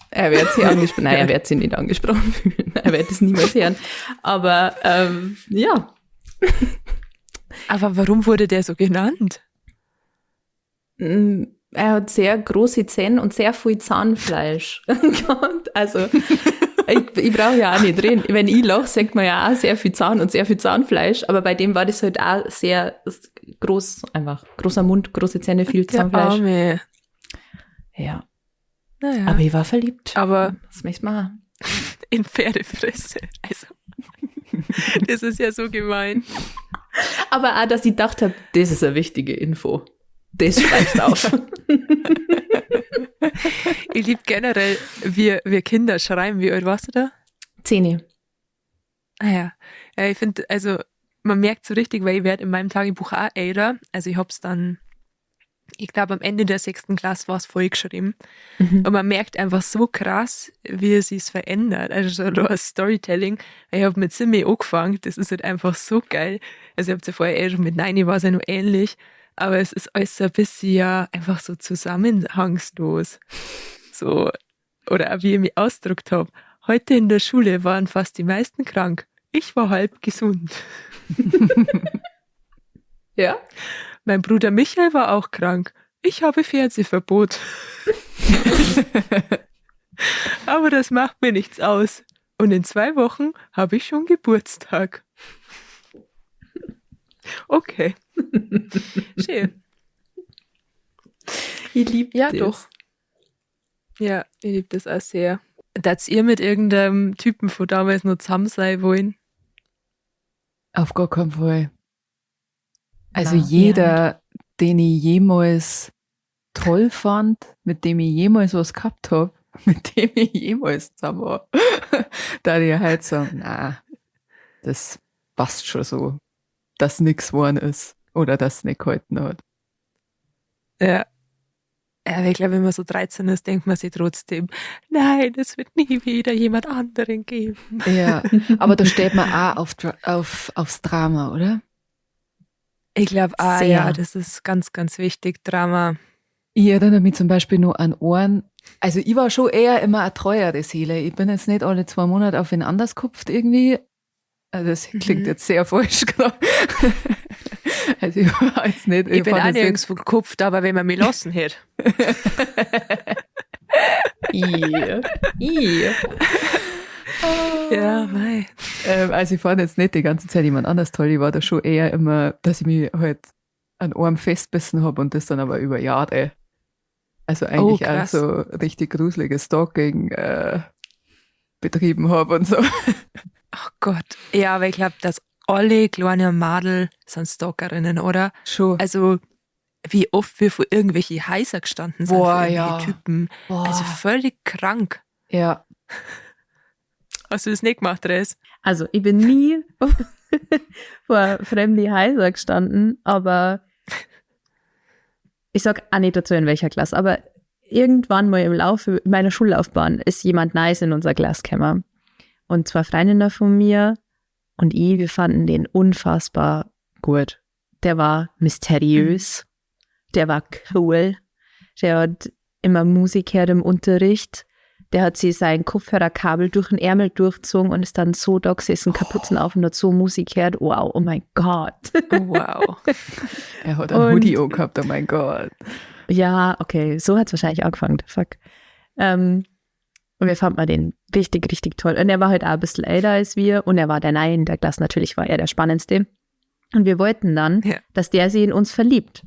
Er wird sie angesprochen. Nein, er wird sie nicht angesprochen fühlen. Er wird es niemals hören. Aber ja. Aber warum wurde der so genannt? Er hat sehr große Zähne und sehr viel Zahnfleisch gehabt. Also ich brauche ja auch nicht reden. Wenn ich lache, sagt man ja auch sehr viel Zahn und sehr viel Zahnfleisch. Aber bei dem war das halt auch sehr groß, einfach. Großer Mund, große Zähne, viel Der Zahnfleisch. Arme. Ja. Naja. Aber ich war verliebt. Aber was möchtest du machen? in Pferdefresse. Also, das ist ja so gemein. Aber auch, dass ich gedacht habe, das ist eine wichtige Info. Das schreibst du auf. Ich liebe generell, wir Kinder schreiben. Wie alt warst du da? 10. Ah ja. Ja, ich finde, also man merkt so richtig, weil ich werde in meinem Tagebuch auch älter. Also ich hab's dann, ich glaube am Ende der 6. Klasse war es vollgeschrieben. Mhm. Und man merkt einfach so krass, wie es sich verändert. Also so das Storytelling. Ich habe mit Simi angefangen, das ist halt einfach so geil. Also ich hab's ja vorher eh schon mit 9, war es ja nur ähnlich. Aber es ist alles so ein bisschen ja einfach so zusammenhangslos. So, oder auch wie ich mich ausgedrückt habe. Heute in der Schule waren fast die meisten krank. Ich war halb gesund. Ja. Mein Bruder Michael war auch krank. Ich habe Fernsehverbot. Aber das macht mir nichts aus. Und in 2 Wochen habe ich schon Geburtstag. Okay. Schön. Ich liebe Ja, das. doch. Ja, ich liebe das auch sehr. Dass ihr mit irgendeinem Typen von damals noch zusammen sein wollen? Auf gar keinen Fall. Also Na, jeder, den ich jemals toll fand, mit dem ich jemals was gehabt hab, mit dem ich jemals zusammen war, da ich halt sagen, na, das passt schon so, dass nix geworden ist oder dass nicht gehalten hat. Ja. Ja, aber ich glaube, wenn man so 13 ist, denkt man sich trotzdem, nein, es wird nie wieder jemand anderen geben. Ja, aber da steht man auch aufs Drama, oder? Ich glaube auch, ja, das ist ganz, ganz wichtig, Drama. Ich erinnere mich zum Beispiel nur an Ohren. Also ich war schon eher immer eine treuere Seele. Ich bin jetzt nicht alle 2 Monate auf wen anders gekupft irgendwie. Also das klingt jetzt sehr falsch gerade. Also ich war jetzt nicht. Ich bin auch nirgends gekupft, aber wenn man mich lassen hätte. Ja, mei. Also ich fand jetzt nicht die ganze Zeit jemand anders toll. Ich war da schon eher immer, dass ich mich halt an Ohren festbissen habe und das dann aber über Jahre. Also eigentlich auch so richtig gruseliges Stalking betrieben habe und so. Oh Gott. Ja, aber ich glaube, dass alle kleinen Madel sind Stalkerinnen, oder? Schon. Also, wie oft wir vor irgendwelche Häuser gestanden sind, vor irgendwelche Typen. Boah. Also völlig krank. Ja. Hast du das nicht gemacht, Therese? Also, ich bin nie vor fremde Häuser gestanden, aber ich sag auch nicht dazu, in welcher Klasse, aber irgendwann mal im Laufe meiner Schullaufbahn ist jemand nice in unser Klasse gekommen. Und zwei Freundinnen von mir und ich, wir fanden den unfassbar gut. Der war mysteriös, der war cool, der hat immer Musik gehört im Unterricht, der hat sich sein Kopfhörerkabel durch den Ärmel durchgezogen und ist dann so da gesessen, Kapuzen auf und hat so Musik gehört. Wow, oh mein Gott. Oh, wow. Er hat einen Hoodie auch gehabt, oh mein Gott. Ja, okay, so hat es wahrscheinlich angefangen. Fuck. Und wir fanden den richtig, richtig toll. Und er war halt auch ein bisschen älter als wir und er war der Neue in der Klasse. Natürlich war er der Spannendste. Und wir wollten dann, dass der sich in uns verliebt.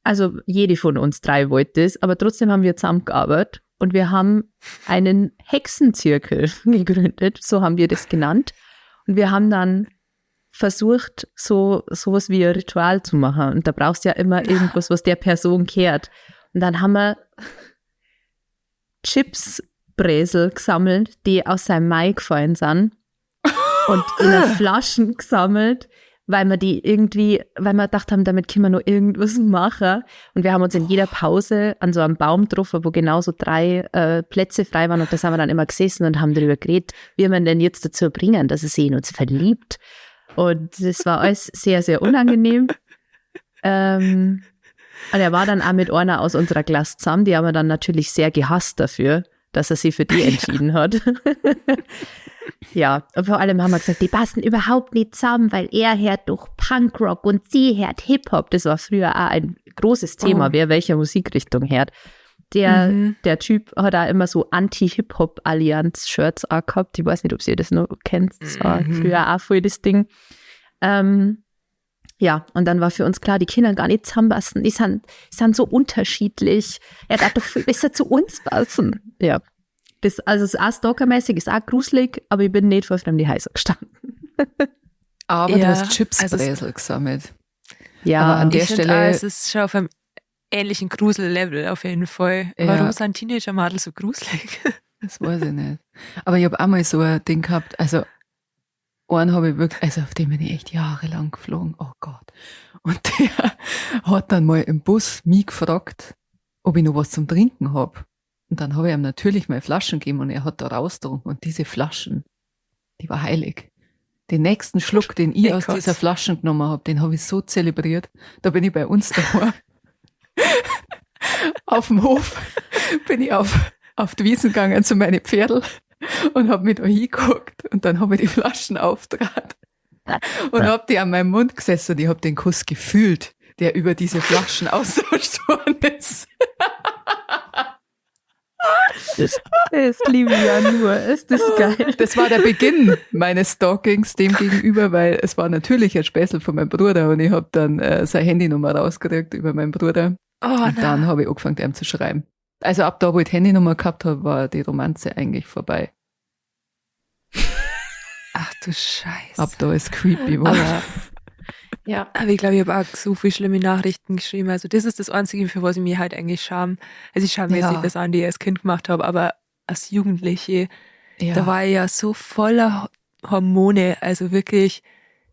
Also jede von uns drei wollte es, aber trotzdem haben wir zusammengearbeitet und wir haben einen Hexenzirkel gegründet, so haben wir das genannt. Und wir haben dann versucht, so sowas wie ein Ritual zu machen. Und da brauchst du ja immer irgendwas, was der Person kehrt. Und dann haben wir Chipsbresel gesammelt, die aus seinem Mai gefallen sind und in Flaschen gesammelt, weil wir die irgendwie, weil wir gedacht haben, damit können wir noch irgendwas machen. Und wir haben uns in jeder Pause an so einem Baum getroffen, wo genau so 3 Plätze frei waren. Und da sind wir dann immer gesessen und haben darüber geredet, wie wir denn jetzt dazu bringen, dass er sich in uns verliebt. Und das war alles sehr, sehr unangenehm. Und er war dann auch mit einer aus unserer Klasse zusammen, die haben wir dann natürlich sehr gehasst dafür, dass er sich für die entschieden hat. Ja, und vor allem haben wir gesagt, die passen überhaupt nicht zusammen, weil er hört doch Punkrock und sie hört Hip-Hop. Das war früher auch ein großes Thema, wer welcher Musikrichtung hört. Der Typ hat auch immer so Anti-Hip-Hop-Allianz-Shirts auch gehabt. Ich weiß nicht, ob ihr das noch kennt. Das war früher auch voll das Ding. Ja, und dann war für uns klar, die Kinder gar nicht zusammenpassen. Die sind so unterschiedlich. Er darf doch viel besser zu uns passen. Ja. Das, also es ist auch stalkermäßig, ist auch gruselig, aber ich bin nicht vor fremde Häuser gestanden. Aber du hast Chipsbresel gesammelt. Ja. Aber an der Stelle. Auch, es ist schon auf einem ähnlichen Grusellevel auf jeden Fall. Ja. Warum sind Teenager-Madel so gruselig? Das weiß ich nicht. Aber ich habe auch mal so ein Ding gehabt, also einen habe ich wirklich, also auf den bin ich echt jahrelang geflogen, oh Gott. Und der hat dann mal im Bus mich gefragt, ob ich noch was zum Trinken hab. Und dann habe ich ihm natürlich meine Flaschen gegeben und er hat da rausgetrunken. Und diese Flaschen, die war heilig. Den nächsten Schluck, den ich aus dieser Flaschen genommen habe, den habe ich so zelebriert. Da bin ich bei uns daheim. Auf dem Hof bin ich auf die Wiesen gegangen zu meinen Pferdl und habe mich da hingeguckt und dann habe ich die Flaschen aufgetragen und habe die an meinem Mund gesessen und ich habe den Kuss gefühlt, der über diese Flaschen austauscht worden ist. Das liebe ich ja nur. Ist das geil. Das war der Beginn meines Stalkings dem gegenüber, weil es war natürlich ein Späßel von meinem Bruder und ich habe dann seine Handynummer rausgekriegt über meinen Bruder. Oh, und dann habe ich angefangen, ihm zu schreiben. Also ab da, wo ich die Handynummer gehabt habe, war die Romanze eigentlich vorbei. Ach du Scheiße. Ab da ist creepy geworden. Ja. Aber ich glaube, ich habe auch so viele schlimme Nachrichten geschrieben. Also das ist das Einzige, für was ich mich halt eigentlich scham. Also ich scham mir jetzt nicht das an, die ich als Kind gemacht habe, aber als Jugendliche, da war ich ja so voller Hormone. Also wirklich,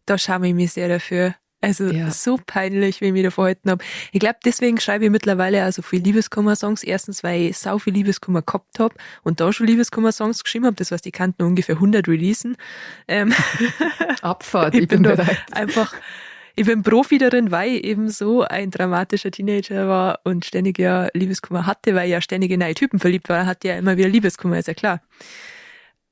da schame ich mich sehr dafür. Also so peinlich, wie ich mich da verhalten hab. Ich glaub, deswegen schreibe ich mittlerweile auch so viel Liebeskummer-Songs. Erstens, weil ich sau viel Liebeskummer gehabt hab und da schon Liebeskummer-Songs geschrieben hab. Das heißt, ich kann nur ungefähr 100 releasen. Abfahrt, ich bin bereit. Einfach, ich bin Profi darin, weil ich eben so ein dramatischer Teenager war und ständig ja Liebeskummer hatte, weil ich ja ständig in neue Typen verliebt war, hatte ja immer wieder Liebeskummer, ist ja klar.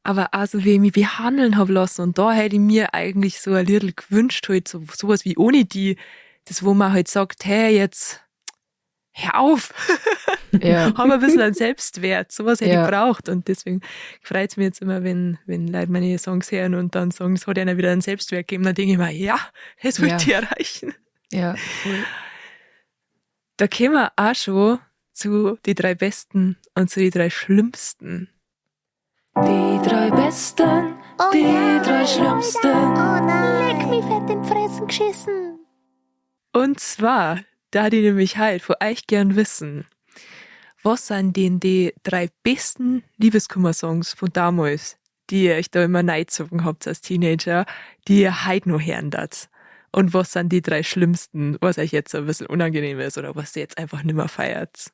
Aber also wie ich mich behandeln hab lassen und da hätte ich mir eigentlich so ein Liedl gewünscht, halt so, sowas wie ohne die, das wo man halt sagt, hey, jetzt hör auf, hab ein bisschen einen Selbstwert, sowas hätte ich gebraucht und deswegen freut's mich jetzt immer, wenn Leute meine Songs hören und dann sagen, es hat einer wieder einen Selbstwert gegeben, dann denke ich mir, ja, das wollte ich erreichen. Ja, voll. Da kommen wir auch schon zu die 3 Besten und zu die 3 Schlimmsten. Die 3 Besten, die 3 Schlimmsten. Oh nein. Leck mich fett in die Fressen geschissen. Und zwar, da die nämlich halt von euch gern wissen, was sind denn die 3 besten Liebeskummer-Songs von damals, die ihr euch da immer neizogen habt als Teenager, die ihr heute noch hören darf? Und was sind die 3 Schlimmsten, was euch jetzt so ein bisschen unangenehm ist oder was ihr jetzt einfach nimmer feiert?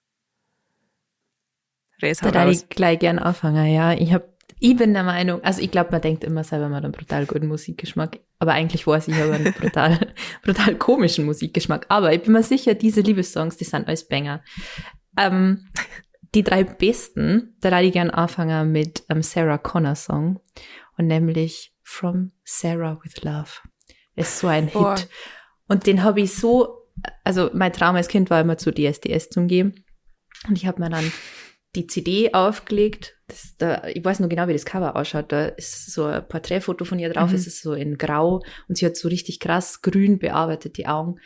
Res, hau Da darf raus. ich gleich gern anfangen, ja. Ich bin der Meinung, also ich glaub, man denkt immer selber, man hat einen brutal guten Musikgeschmack, aber eigentlich weiß ich, ich habe einen brutal, brutal komischen Musikgeschmack. Aber ich bin mir sicher, diese Liebessongs, die sind alles Banger. Die 3 besten, da darf ich gern anfangen mit einem Sarah Connor Song und nämlich From Sarah with Love. Ist so ein Boah. Hit. Und den habe ich so, also mein Traum als Kind war immer zu DSDS zum gehen und ich habe mir dann die CD aufgelegt. Ich weiß noch genau, wie das Cover ausschaut. Da ist so ein Porträtfoto von ihr drauf. Es ist so in Grau und sie hat so richtig krass grün bearbeitet, die Augen.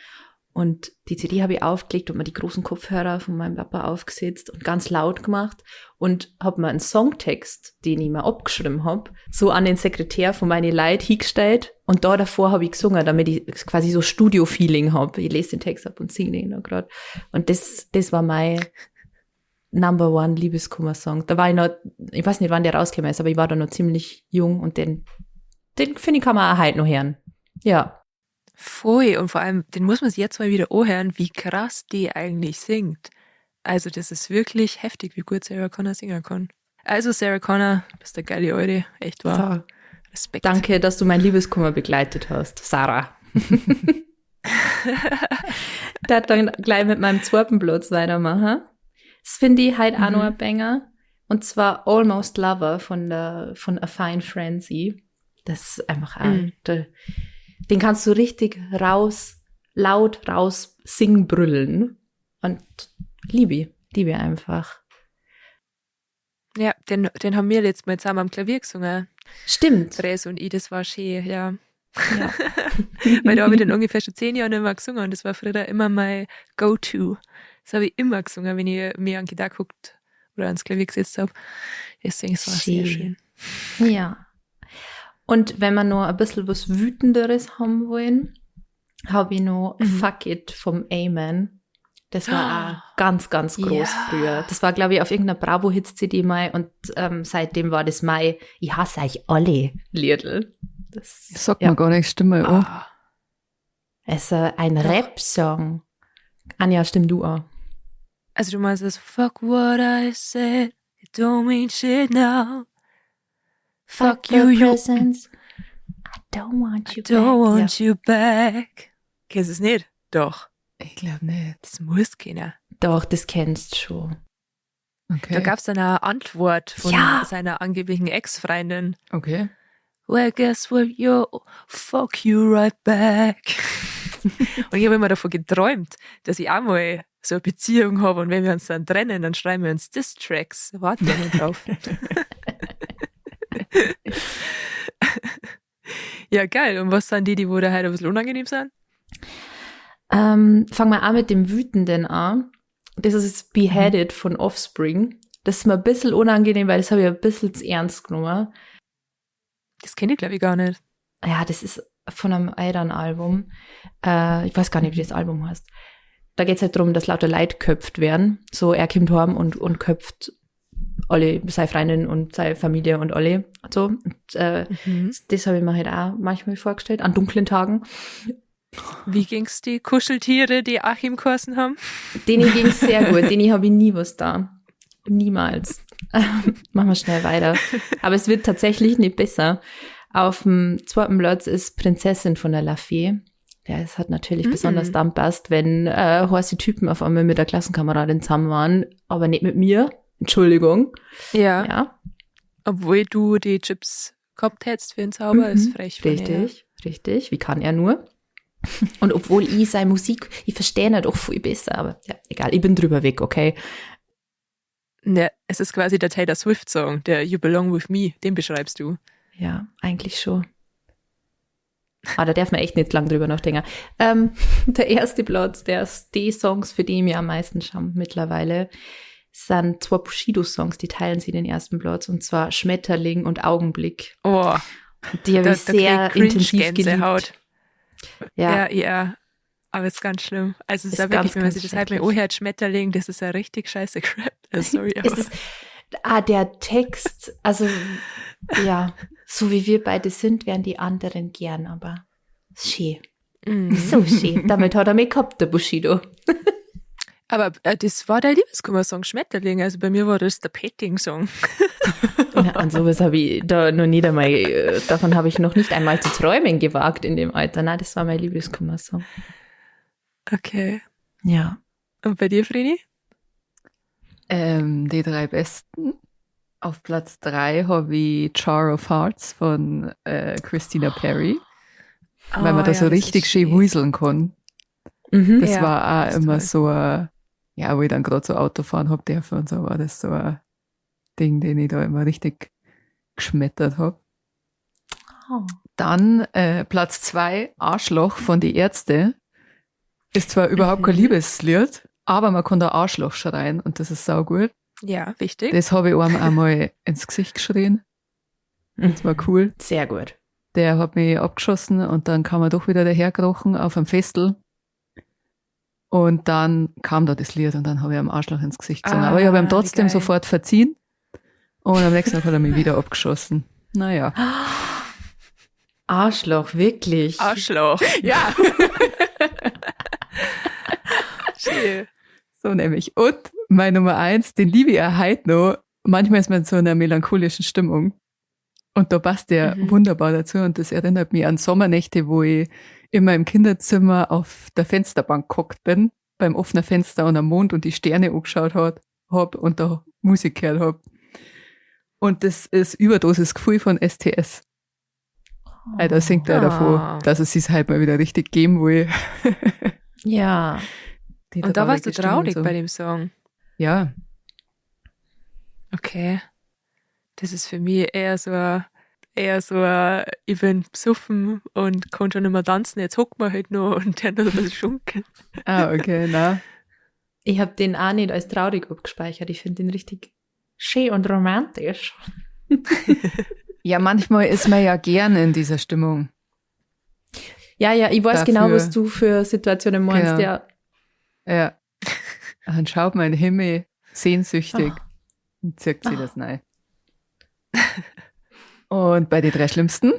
Und die CD habe ich aufgelegt und mir die großen Kopfhörer von meinem Papa aufgesetzt und ganz laut gemacht und hab mir einen Songtext, den ich mir abgeschrieben hab, so an den Sekretär von meine Leute hingestellt und da davor hab ich gesungen, damit ich quasi so Studio-Feeling hab. Ich lese den Text ab und singe den noch grad. Und das war mein Number One Liebeskummer-Song. Da war ich noch, ich weiß nicht, wann der rausgekommen ist, aber ich war da noch ziemlich jung und den finde ich, kann man auch heute noch hören. Ja. Voll. Und vor allem, den muss man sich jetzt mal wieder anhören, wie krass die eigentlich singt. Also das ist wirklich heftig, wie gut Sarah Connor singen kann. Also Sarah Connor, bist der geile Eure. Echt wahr. So. Respekt. Danke, dass du mein Liebeskummer begleitet hast, Sarah. Da dann gleich mit meinem zweiten Platz weitermachen. Das finde ich halt auch noch ein Banger. Und zwar Almost Lover von A Fine Frenzy. Das ist einfach auch, den kannst du richtig laut raus singen, brüllen. Und liebe einfach. Ja, den haben wir letztes Mal zusammen am Klavier gesungen. Stimmt. Therese und ich, das war schön, ja. Ja. Weil da habe ich den ungefähr schon 10 Jahre nicht mehr gesungen und das war früher immer mein Go-To. Das habe ich immer gesungen, wenn ich mir an die Gitarre geguckt oder ans Klavier gesetzt habe. Deswegen, es war sehr Schön. schön. Ja. Und wenn wir noch ein bisschen was Wütenderes haben wollen, habe ich noch Fuck It vom Amen. Das war auch ganz, ganz groß früher. Das war, glaub ich, auf irgendeiner Bravo-Hits-C D mal und seitdem war das mein Ich hasse euch alle Liedl. Das, Das sagt ja. mir gar nichts, stimme mal an. Es ist ein Rap-Song. Anja, stimm du an. Also du meinst das Fuck what I said, it don't mean shit now. Fuck the you, you presents. I don't want you I don't back. want you back. Kennst du es nicht? Doch. Ich glaub nicht. Das muss keiner. Doch, das kennst du schon. Okay. Da gab's dann eine Antwort von seiner angeblichen Ex-Freundin. Okay. Well, guess what, yo, fuck you right back. Und ich habe immer davon geträumt, dass ich auch mal so eine Beziehung habe und wenn wir uns dann trennen, dann schreiben wir uns Diss-Tracks. Da warten wir noch drauf. Ja, geil. Und was sind die, die wo da heute ein bisschen unangenehm sind? Fangen wir auch mit dem Wütenden an. Das ist jetzt Beheaded von Offspring. Das ist mir ein bisschen unangenehm, weil das habe ich ein bisschen zu ernst genommen. Das kenne ich, glaub ich, gar nicht. Ja, das ist von einem Ayran-Album. Ich weiß gar nicht, wie das Album heißt. Da geht's halt darum, dass lauter Leute geköpft werden. So, er kommt heim und köpft alle, seine Freundin und seine Familie und alle. Und so. Und das habe ich mir halt auch manchmal vorgestellt, an dunklen Tagen. Wie ging's die Kuscheltiere, die Achim geheißen haben? Denen ging's sehr gut. Denen habe ich nie was da. Niemals. Machen wir schnell weiter. Aber es wird tatsächlich nicht besser. Auf dem zweiten Platz ist Prinzessin von der LaFee. Ja, es hat natürlich besonders dann passt, wenn heiße Typen auf einmal mit der Klassenkameradin zusammen waren, aber nicht mit mir. Entschuldigung. Ja. Ja. Obwohl du die Chips gehabt hättest für den Zauber, ist frech von ihr. Richtig, richtig. Wie kann er nur? Und obwohl ich seine Musik, ich verstehe nicht auch viel besser, aber ja, egal, ich bin drüber weg, okay? Ne, es ist quasi der Taylor Swift-Song, der You Belong With Me, den beschreibst du. Ja, eigentlich schon. Ah, da darf man echt nicht lang drüber nachdenken. Der erste Platz, der ist die Songs, für die ich mir am meisten schaue mittlerweile, sind zwei Bushido-Songs, die teilen sie den ersten Platz, und zwar Schmetterling und Augenblick. Oh, Die habe da, ich sehr da krieg ich intensiv Cringe-Gänsehaut. geliebt. Ja, Ja, ja. Aber es ist ganz schlimm. Also es ist Ist ja wirklich, ganz, wenn man ganz sich das halt mal schrecklich. anhört, Schmetterling, das ist ja richtig scheiße Crap. Sorry, Es aber ist, der Text, also ja, so wie wir beide sind, wären die anderen gern, aber schön. So schön. Damit hat er mich gehabt, der Bushido. Aber das war der Liebeskummer-Song Schmetterling. Also bei mir war das der Petting-Song. Ja, an sowas habe ich da noch nicht einmal, davon habe ich noch nicht einmal zu träumen gewagt in dem Alter. Nein, das war mein Liebeskummer-Song. Okay. Ja. Und bei dir, Vreni? Die drei besten. Auf Platz 3 habe ich Jar of Hearts von Christina Perri, weil man Oh, da so ja, das ist richtig schön schön. wuseln kann. Mhm. Das Ja, war auch das ist immer toll. so ein, ja, wo ich dann gerade so Auto fahren hab dürfen und so, war das so ein Ding, den ich da immer richtig geschmettert hab. Oh. Dann Platz 2, Arschloch von die Ärzte. Ist zwar überhaupt kein Liebeslied, aber man kann da Arschloch schreien und das ist saugut. Ja, wichtig. Das habe ich einem einmal ins Gesicht geschrien. Das war cool. Sehr gut. Der hat mich abgeschossen und dann kam er doch wieder daherkrochen auf einem Festel. Und dann kam da das Lied und dann habe ich ihm Arschloch ins Gesicht gesungen. Aber ich habe ihm Ah, wie trotzdem geil. sofort verziehen. Und am nächsten Tag hat er mich wieder abgeschossen. Naja. Arschloch, wirklich. Arschloch. Ja. Schön. So nämlich. Und meine Nummer 1, den liebe ich auch heute noch. Manchmal ist man in so einer melancholischen Stimmung. Und da passt der wunderbar dazu. Und das erinnert mich an Sommernächte, wo ich immer im Kinderzimmer auf der Fensterbank gehockt bin, beim offenen Fenster und am Mond und die Sterne angeschaut hab und da Musik gehört hab. Und das ist Überdosis Gefühl von STS. Da singt er Ah. davon, dass es sich halt mal wieder richtig geben will. Ja. Die Und da warst du traurige Stimmung traurig so. bei dem Song. Ja. Okay. Das ist für mich eher so ein, ich bin besoffen und kann schon nicht mehr tanzen, jetzt hocken wir halt noch und der noch ein bisschen schunkeln. Ah, okay, na. Ich habe den auch nicht als traurig abgespeichert. Ich finde den richtig schön und romantisch. Ja, manchmal ist man ja gern in dieser Stimmung. Ja, ja, ich weiß Dafür- genau, was du für Situationen meinst. Genau. Ja. Ja. Dann schaut man in den Himmel sehnsüchtig und zirkt sich das rein. Und bei den drei schlimmsten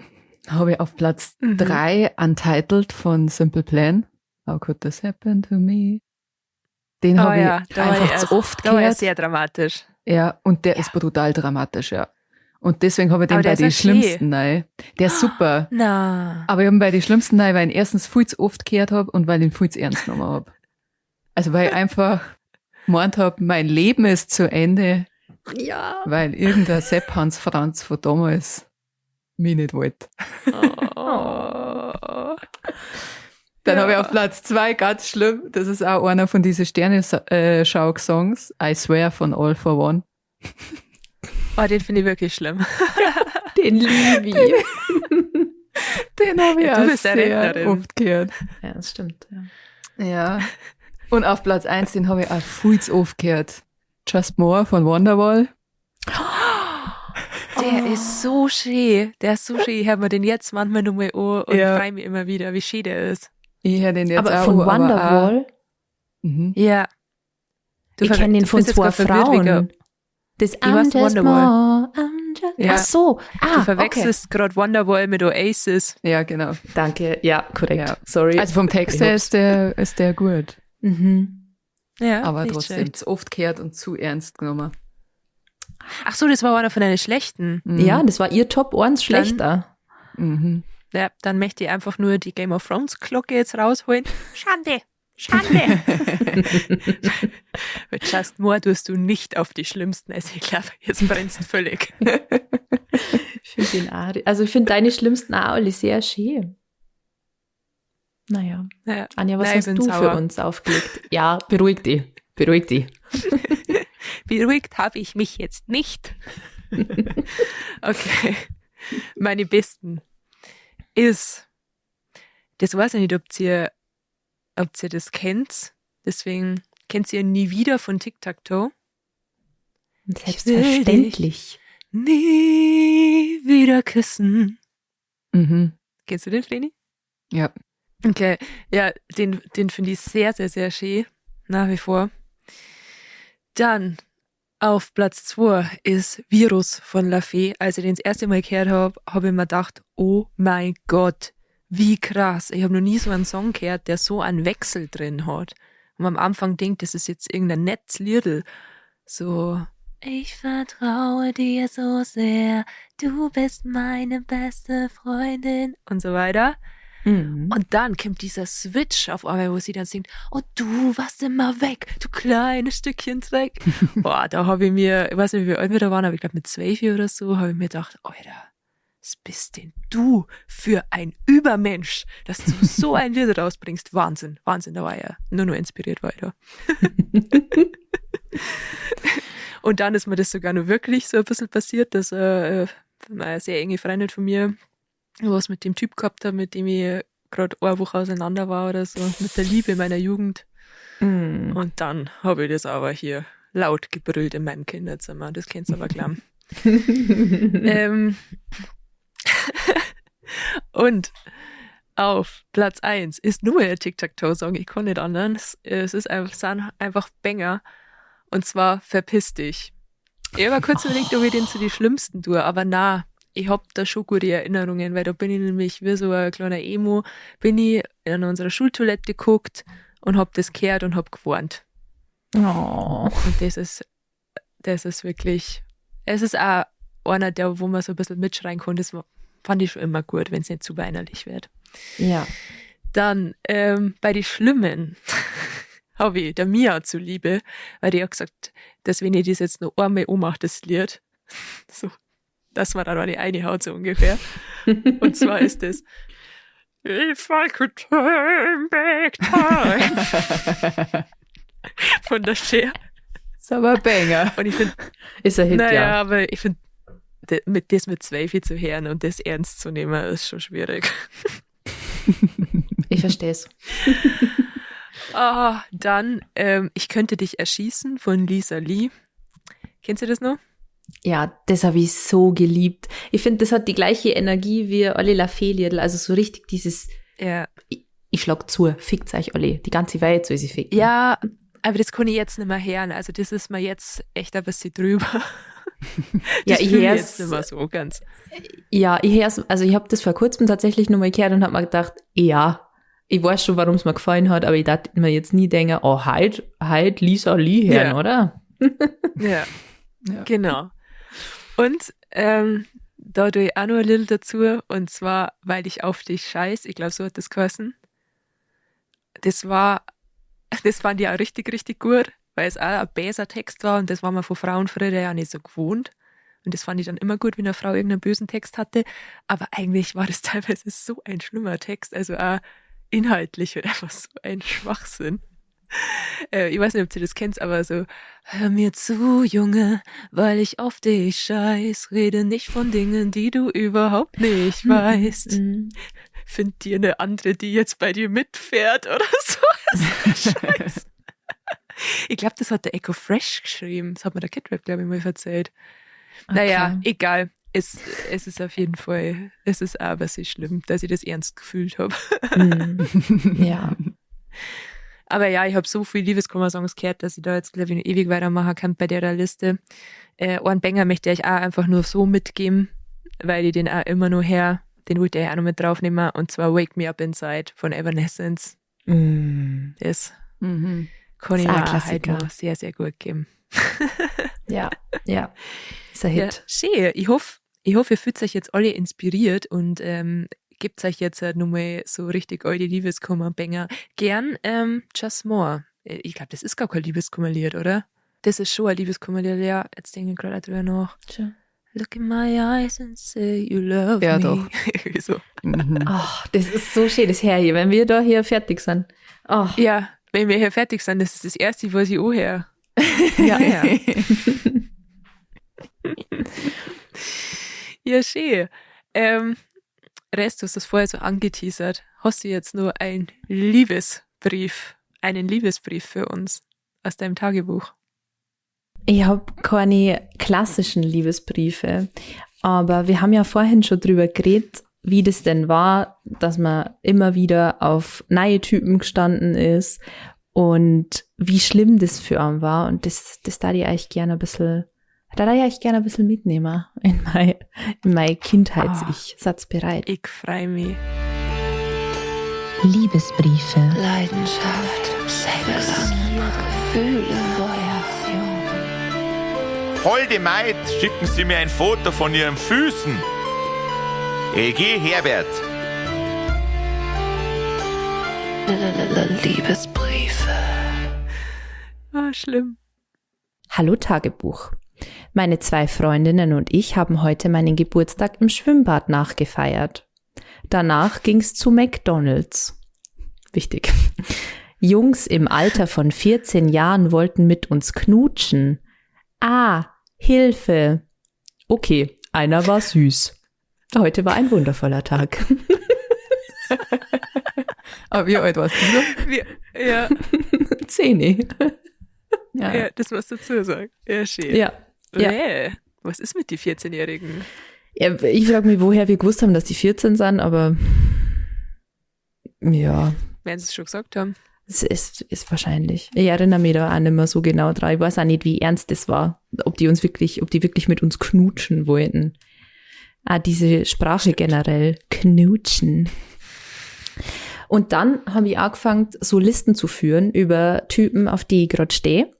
habe ich auf Platz 3 Untitled von Simple Plan. How could this happen to me? Den Oh habe ja, ich da war einfach ich zu erst- oft Da war er gehört. sehr dramatisch. Ja, und der ist brutal dramatisch, ja. Und deswegen habe ich den Aber der bei ist den auch schön. schlimmsten rein. Der ist super. Na. Aber ich habe ihn bei den schlimmsten rein, weil ich ihn erstens viel zu oft gehört habe und weil ich ihn viel zu ernst genommen habe. Also weil ich einfach gemeint habe, mein Leben ist zu Ende, Ja. weil irgendein Sepp Hans Franz von damals mich nicht wollte. Oh. Dann Ja. habe ich auf Platz 2 ganz schlimm, das ist auch einer von diesen Sterne-Schau-Songs, I Swear von All for One. Oh, den finde ich wirklich schlimm. Den liebe ich. Den habe ich Ja, du auch bist ja sehr Rentnerin. oft gehört. Ja, das stimmt. Ja. Ja. Und auf Platz 1, den habe ich auch viel zu oft gehört. Just More von Wonderwall. Der ist so schön. Der ist so schön. Ich höre mir den jetzt manchmal nochmal an und Ja. freue mich immer wieder, wie schön der ist. Ich höre den jetzt Aber auch von an, aber Wonderwall, auch, mhm. Ja. Du ich kenne den du von bist jetzt zwei grad verwirrt Frauen. wegen- Das Wie I'm heißt just Wonderwall? more, I'm Oder? Ja. Ach so. Ah, Du verwechselst gerade Wonderwall mit Oasis. Ja, genau. Okay. Danke. Ja, korrekt. Ja. Sorry. Also vom Text her ist der gut. Mhm. Ja, Aber nicht trotzdem schlecht. zu oft gehört und zu ernst genommen. Ach so, das war einer von deinen schlechten. Mhm. Ja, das war ihr Top 1 schlechter. Mhm. Ja, dann möchte ich einfach nur die Game of Thrones Glocke jetzt rausholen. Schande! Schande! Mit Just More tust du nicht auf die schlimmsten. Also ich glaube, jetzt brennst du völlig. Ich finde den auch, also ich finde deine schlimmsten auch alle sehr schön. Naja. Ja. Anja, was Nein, ich hast bin du sauer. für uns aufgelegt? Ja, beruhig dich. Beruhig dich. Beruhigt habe ich mich jetzt nicht. Okay. Meine besten ist, das weiß ich nicht, ob ihr das kennt. Deswegen kennt ihr Nie wieder von Tic Tac Toe. Selbstverständlich. Nie wieder küssen. Mhm. Kennst du den, Vreni? Ja. Okay, ja, den finde ich sehr, sehr, sehr schön. Nach wie vor. Dann auf Platz 2 ist Virus von La Fee. Als ich den das erste Mal gehört habe, habe ich mir gedacht, oh mein Gott, wie krass. Ich habe noch nie so einen Song gehört, der so einen Wechsel drin hat. Und man am Anfang denkt, das ist jetzt irgendein nettes Liedl. So, ich vertraue dir so sehr, du bist meine beste Freundin und so weiter. Mhm. Und dann kommt dieser Switch auf einmal, wo sie dann singt, oh du warst immer weg, du kleines Stückchen Dreck. Boah, da habe ich mir, ich weiß nicht, wie alt wir da waren, aber ich glaube mit 12 oder so, habe ich mir gedacht, Alter, was bist denn du für ein Übermensch, dass du so ein Lied rausbringst. Wahnsinn, Wahnsinn, da war ich ja nur inspiriert war ich da. Und dann ist mir das sogar nur wirklich so ein bisschen passiert, dass eine sehr enge Freundin von mir was mit dem Typ gehabt hat, mit dem ich gerade eine Woche auseinander war oder so, mit der Liebe meiner Jugend. Mhm. Und dann habe ich das aber hier laut gebrüllt in meinem Kinderzimmer. Das kennst du aber klar. Und auf Platz 1 ist nur ein Tic-Tac-Toe-Song. Ich kann nicht anders. Es ist einfach, sind einfach Banger. Und zwar Verpiss dich. Ich habe kurz überlegt, ob ich den zu die schlimmsten tue, aber na, ich hab da schon gute Erinnerungen, weil da bin ich nämlich wie so ein kleiner Emo, bin ich in unserer Schultoilette geguckt und hab das gehört und hab gewarnt. Oh. Und das ist wirklich, es ist auch einer, der, wo man so ein bisschen mitschreien kann, das fand ich schon immer gut, wenn es nicht zu weinerlich wird. Ja. Dann bei den Schlimmen habe ich der Mia zuliebe, weil die hat gesagt, dass wenn ich das jetzt noch einmal anmache, das Lied, so, dass man dann eine reinhaut, so ungefähr. Und zwar ist das If I could turn back time von der Cher. Ist aber ein Banger. Und ich finde, ist ein Hit, naja, ja. Aber ich finde, das mit Zweifel zu hören und das ernst zu nehmen, ist schon schwierig. Ich verstehe es. Dann Ich könnte dich erschießen von Lisa Lee. Kennst du das noch? Ja, das habe ich so geliebt. Ich finde, das hat die gleiche Energie wie alle La Fee-Liedl. Also so richtig dieses, ja. Ich schlag zu, fickt euch alle. Die ganze Welt soll sie ficken. Ja, aber das kann ich jetzt nicht mehr hören. Also das ist mir jetzt echt ein bisschen drüber. Ja, Das ich fühl ich hör's jetzt nicht mehr so ganz. Ja, ich hör's, also ich habe das vor kurzem tatsächlich nochmal gehört und habe mir gedacht, ja, ich weiß schon, warum es mir gefallen hat, aber ich dachte mir jetzt nie denken, oh, heut Lisa Lee hören, Ja. oder? Ja, Ja. genau. Und da tue ich auch noch ein little dazu, und zwar, weil ich auf dich scheiß, ich glaube, so hat das geheißen. Das fand ich auch richtig, richtig gut, weil es auch ein besser Text war und das war man von Frauen früher ja nicht so gewohnt. Und das fand ich dann immer gut, wenn eine Frau irgendeinen bösen Text hatte. Aber eigentlich war das teilweise so ein schlimmer Text, also auch inhaltlich und einfach so ein Schwachsinn. Ich weiß nicht, ob du das kennst, aber so, hör mir zu, Junge, weil ich auf dich scheiß, rede nicht von Dingen, die du überhaupt nicht weißt. Mhm. Find dir eine andere, die jetzt bei dir mitfährt oder so. Scheiß. Ich glaube, das hat der Eko Fresh geschrieben. Das hat mir der Kid Rap, glaube ich, mal erzählt. Okay. Naja, egal. Es ist auf jeden Fall, es ist aber sehr schlimm, dass ich das ernst gefühlt habe. Mhm. Ja. Aber ja, ich habe so viel Liebeskummer-Songs gehört, dass ich da jetzt, glaube ich, noch ewig weitermachen kann bei der Liste. Einen Banger möchte ich auch einfach nur so mitgeben, weil ich den auch immer nur her, den wollte ich auch noch mit draufnehmen, und zwar Wake Me Up Inside von Evanescence. Das kann ich mir auch heute noch sehr, sehr gut geben. Ja, ja. Ist ein Ja, Hit. schön. Ich hoffe, ihr fühlt euch jetzt alle inspiriert und gebt euch jetzt halt nochmal so richtig eure Liebeskummer-Banger. Gern Just More. Ich glaub, das ist gar kein Liebeskummerlied, oder? Das ist schon ein Liebeskummerlied, ja. Jetzt denke ich gerade drüber nach. Tja. Look in my eyes and say you love Ja, me. doch. Irgendwie so. Oh, das ist so schön, das her hier, wenn wir da hier fertig sind. Oh. Ja, wenn wir hier fertig sind, das ist das Erste, was ich auch höre. Ja. Ja. Ja, schön. Rest, du hast das vorher so angeteasert. Hast du jetzt nur einen Liebesbrief für uns aus deinem Tagebuch? Ich hab keine klassischen Liebesbriefe, aber wir haben ja vorhin schon drüber geredet, wie das denn war, dass man immer wieder auf neue Typen gestanden ist und wie schlimm das für einen war. Und das da ich eigentlich gerne ein bisschen, da ich eigentlich gerne ein bisschen mitnehmen in mein Kindheits-Ich. Satz bereit. Ich freu mich. Liebesbriefe. Leidenschaft, Sex, Gefühle, Feuer. Holde Maid, schicken Sie mir ein Foto von Ihren Füßen. EG Herbert. Liebesbriefe. Ah, schlimm. Hallo Tagebuch. Meine 2 Freundinnen und ich haben heute meinen Geburtstag im Schwimmbad nachgefeiert. Danach ging's zu McDonald's. Wichtig. Jungs im Alter von 14 Jahren wollten mit uns knutschen. Ah, Hilfe. Okay, einer war süß. Heute war ein wundervoller Tag. Aber wie alt warst du da? Ja. 10. Ja. Ja, das musst du dazu sagen. Ja, schön. Ja. Ja. Nee. Was ist mit die 14-Jährigen? Ja, ich frage mich, woher wir gewusst haben, dass die 14 sind, aber ja. Werden sie es schon gesagt haben. Es ist wahrscheinlich. Ich erinnere mich da auch nicht mehr so genau dran. Ich weiß auch nicht, wie ernst das war. Ob die wirklich mit uns knutschen wollten. Ah, diese Sprache generell. Knutschen. Und dann habe ich angefangen, so Listen zu führen über Typen, auf die ich gerade stehe.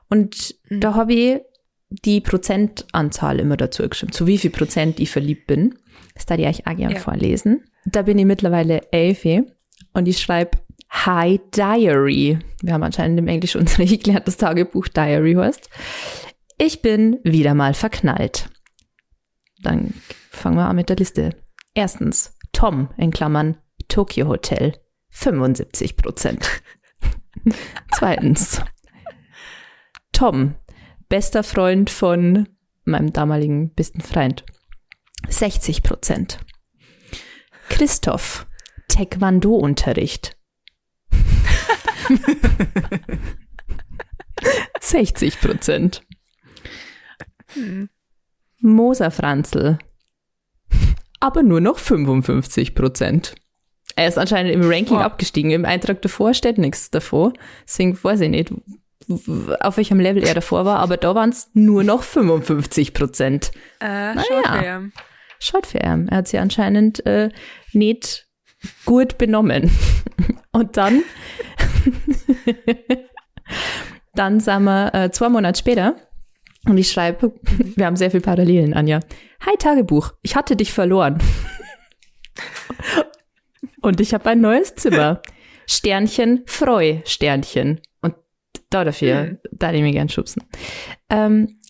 Und da habe ich die Prozentanzahl immer dazu geschrieben, zu wie viel Prozent ich verliebt bin. Das darf ich euch auch gerne vorlesen. Da bin ich mittlerweile 11 und ich schreibe Hi Diary. Wir haben anscheinend im Englischunterricht gelernt, dass Tagebuch Diary heißt. Ich bin wieder mal verknallt. Dann fangen wir an mit der Liste. Erstens, Tom, in Klammern, Tokyo Hotel, 75%. Zweitens, Tom, bester Freund von meinem damaligen besten Freund, 60%. Christoph, Taekwondo-Unterricht, 60%. Moser Franzl, aber nur noch 55%. Er ist anscheinend im Ranking abgestiegen. Im Eintrag davor steht nichts davor. Deswegen weiß ich nicht, auf welchem Level er davor war, aber da waren es nur noch 55%. Naja. Schaut für ihn. Er hat sich anscheinend nicht gut benommen. Und dann, dann sind wir 2 Monate später und ich schreibe, wir haben sehr viele Parallelen, Anja. Hi Tagebuch, ich hatte dich verloren. Und ich habe ein neues Zimmer. Sternchen, Freu, Sternchen. Und da dafür, da die mir gern schubsen.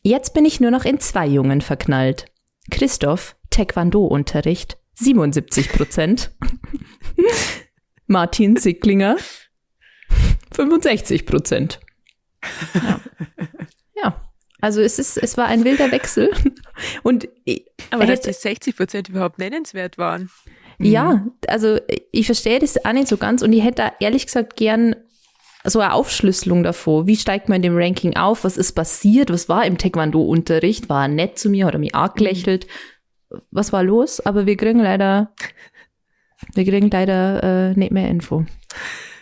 Jetzt bin ich nur noch in 2 Jungen verknallt. Christoph, Taekwondo-Unterricht, 77%. Martin Sicklinger, 65%. Ja. Ja. Also es war ein wilder Wechsel. Und aber dass die 60% überhaupt nennenswert waren. Ja, also ich verstehe das auch nicht so ganz und ich hätte da ehrlich gesagt gern so eine Aufschlüsselung davor. Wie steigt man in dem Ranking auf? Was ist passiert? Was war im Taekwondo-Unterricht? War er nett zu mir? Hat er mich angelächelt? Was war los? Aber wir kriegen leider nicht mehr Info.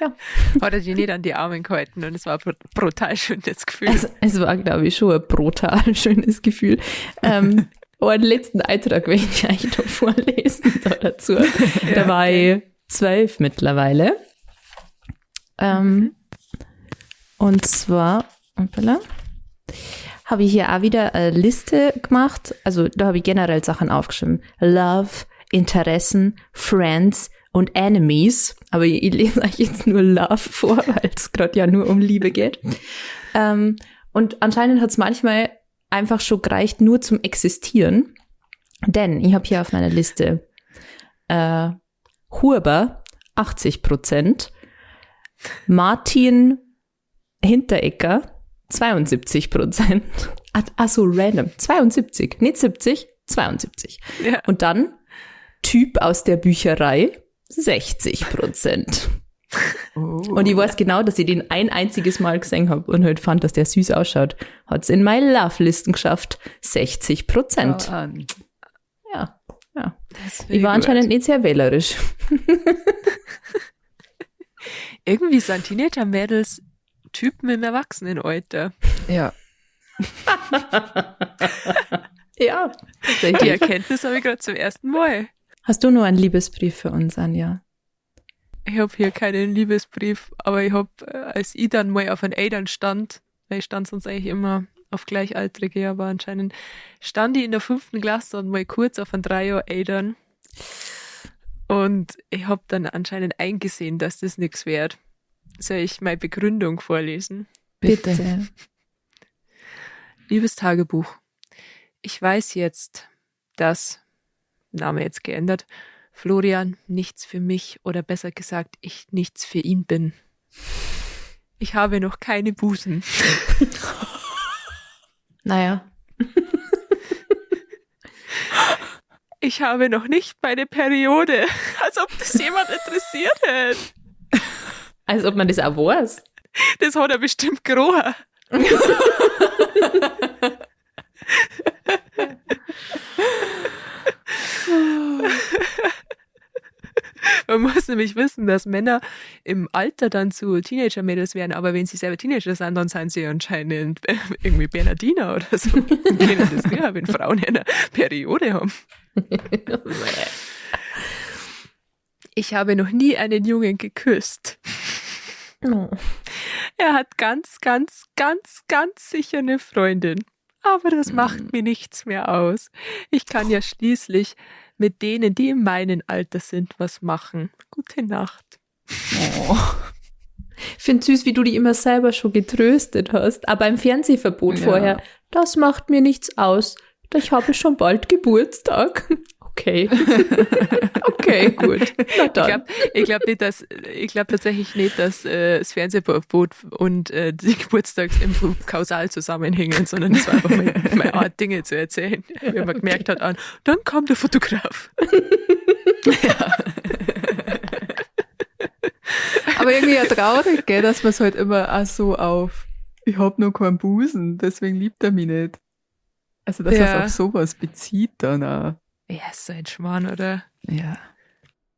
Ja. Hat er die nicht an die Arme gehalten und es war ein brutal schönes Gefühl. Also, es war, glaube ich, schon ein brutal schönes Gefühl. Und einen letzten Eintrag will ich eigentlich noch vorlesen da dazu. Ja, da war ich 12 mittlerweile. Und zwar, hoppala, habe ich hier auch wieder eine Liste gemacht. Also da habe ich generell Sachen aufgeschrieben. Love, Interessen, Friends und Enemies. Aber ich lese euch jetzt nur Love vor, weil es gerade ja nur um Liebe geht. Und anscheinend hat es manchmal einfach schon gereicht, nur zum Existieren. Denn ich habe hier auf meiner Liste Huber 80%, Martin Hinteregger 72%. Ach so, random. 72, nicht 70, 72. Ja. Und dann Typ aus der Bücherei 60%. Oh. Und ich weiß genau, dass ich den ein einziges Mal gesehen habe und halt fand, dass der süß ausschaut. Hat's in meine Love-Listen geschafft. 60%. Oh, ja, ja. Ich war anscheinend nicht sehr wählerisch. Irgendwie sind Teenager-Mädels Typen im Erwachsenenalter. Ja. Ja. Die Erkenntnis habe ich gerade zum ersten Mal. Hast du nur einen Liebesbrief für uns, Anja? Ich habe hier keinen Liebesbrief, aber ich habe, als ich dann mal auf einen Eltern stand, weil ich stand sonst eigentlich immer auf Gleichaltrige, aber anscheinend stand ich in der 5. Klasse und mal kurz auf einen 3 Jahre Eltern. Und ich habe dann anscheinend eingesehen, dass das nichts wert. Soll ich meine Begründung vorlesen? Bitte. Liebes Tagebuch, ich weiß jetzt, dass, Name jetzt geändert, Florian nichts für mich oder besser gesagt, ich nichts für ihn bin. Ich habe noch keine Busen. Naja. Ich habe noch nicht meine Periode. Als ob das jemand interessiert hätte. Als ob man das auch weiß. Das hat er bestimmt gerochen. Man muss nämlich wissen, dass Männer im Alter dann zu Teenager-Mädels werden, aber wenn sie selber Teenager sind, dann sind sie anscheinend irgendwie Bernardiner oder so. Die kennen das nicht, wenn Frauen eine Periode haben. Ich habe noch nie einen Jungen geküsst. No. Er hat ganz, ganz, ganz, ganz sicher eine Freundin. Aber das macht mir nichts mehr aus. Ich kann ja schließlich mit denen, die in meinem Alter sind, was machen. Gute Nacht. Oh. Ich find's süß, wie du die immer selber schon getröstet hast. Aber im Fernsehverbot vorher, das macht mir nichts aus. Ich habe schon bald Geburtstag. Okay. Okay, gut. Na dann. Ich glaub tatsächlich nicht, dass das Fernsehverbot und die Geburtstagsinfo kausal zusammenhängen, sondern es war einfach meine Art, Dinge zu erzählen. Wenn man gemerkt hat, dann kam der Fotograf. Ja. Aber irgendwie ja traurig, gell, dass man es halt immer auch so auf, ich hab noch keinen Busen, deswegen liebt er mich nicht. Also, dass er es auf sowas bezieht dann auch. Ja, ist so ein Schmarrn, oder? Ja.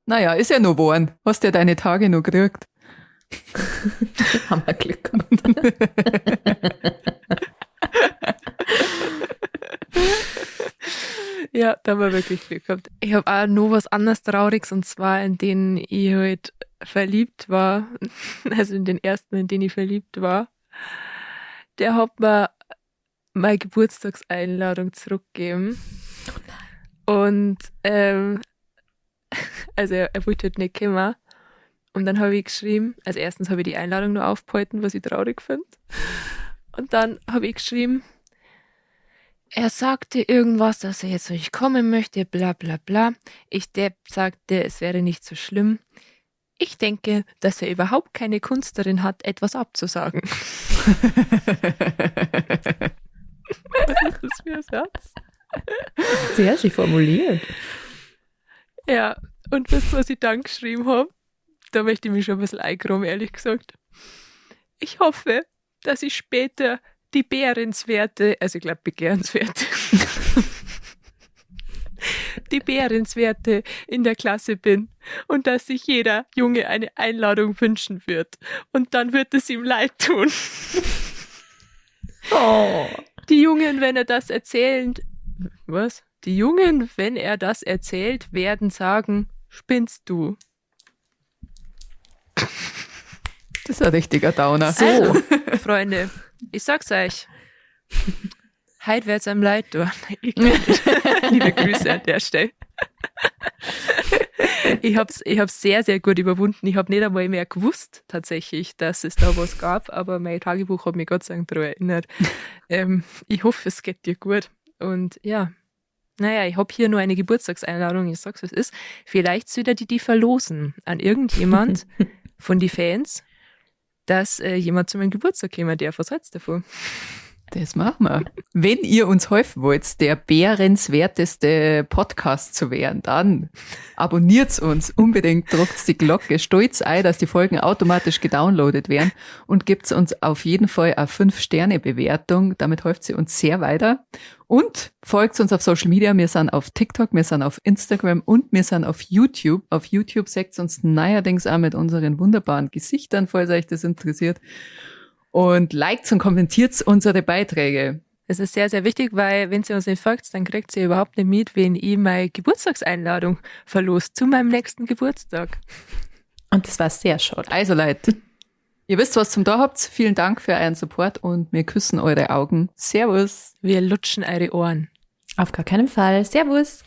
Naja, ist ja noch geworden. Hast ja deine Tage noch gekriegt. Haben wir Glück gehabt. Ja, da haben wir wirklich Glück gehabt. Ich habe auch noch was anderes Trauriges, und zwar in den ich halt verliebt war. Also in den ersten, in den ich verliebt war. Der hat mir meine Geburtstagseinladung zurückgegeben. Oh nein. Und also er wollte halt nicht kommen. Und dann habe ich geschrieben, also erstens habe ich die Einladung nur aufgehalten, was ich traurig finde. Und dann habe ich geschrieben, er sagte irgendwas, dass er jetzt nicht kommen möchte, bla bla bla. Ich Depp sagte, es wäre nicht so schlimm. Ich denke, dass er überhaupt keine Kunst darin hat, etwas abzusagen. Was ist das für ein Satz? Sehr schön formuliert. Ja, und wisst ihr, was ich dann geschrieben habe? Da möchte ich mich schon ein bisschen eingraben, ehrlich gesagt. Ich hoffe, dass ich später die begehrenswerte, die Bärenswerte in der Klasse bin und dass sich jeder Junge eine Einladung wünschen wird. Und dann wird es ihm leid tun. Oh. Die Jungen, wenn er das erzählt, was? Die Jungen, wenn er das erzählt, werden sagen, spinnst du. Das ist ein richtiger Downer. So, also, Freunde, ich sag's euch. Heute wird's einem leid tun. Liebe Grüße an der Stelle. Ich hab's sehr, sehr gut überwunden. Ich hab nicht einmal mehr gewusst, tatsächlich, dass es da was gab, aber mein Tagebuch hat mich Gott sei Dank daran erinnert. Ich hoffe, es geht dir gut. Und ja, naja, ich hab hier nur eine Geburtstagseinladung. Ich sag's, was es ist. Vielleicht sollte die verlosen an irgendjemand von die Fans, dass jemand zu meinem Geburtstag kommen darf. Was hältst du davon? Das machen wir. Wenn ihr uns helfen wollt, der bärenswerteste Podcast zu werden, dann abonniert uns unbedingt, drückt die Glocke, stellt's ein, dass die Folgen automatisch gedownloadet werden und gebt uns auf jeden Fall eine 5-Sterne-Bewertung. Damit hilft sie uns sehr weiter. Und folgt uns auf Social Media. Wir sind auf TikTok, wir sind auf Instagram und wir sind auf YouTube. Auf YouTube seht uns neuerdings auch mit unseren wunderbaren Gesichtern, falls euch das interessiert. Und liked und kommentiert unsere Beiträge. Das ist sehr, sehr wichtig, weil wenn ihr uns nicht folgt, dann kriegt ihr überhaupt nicht mit, wenn ich meine Geburtstagseinladung verlost zu meinem nächsten Geburtstag. Und das war sehr schade. Also Leute, ihr wisst, was zum da habt. Vielen Dank für euren Support und wir küssen eure Augen. Servus. Wir lutschen eure Ohren. Auf gar keinen Fall. Servus.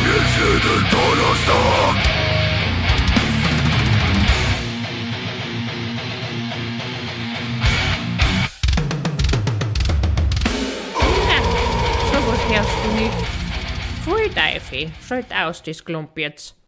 Jetzt jeden Donnerstag. Na, sowas hörst du nicht. Pfui Teufel, schalt aus, das Klump jetzt.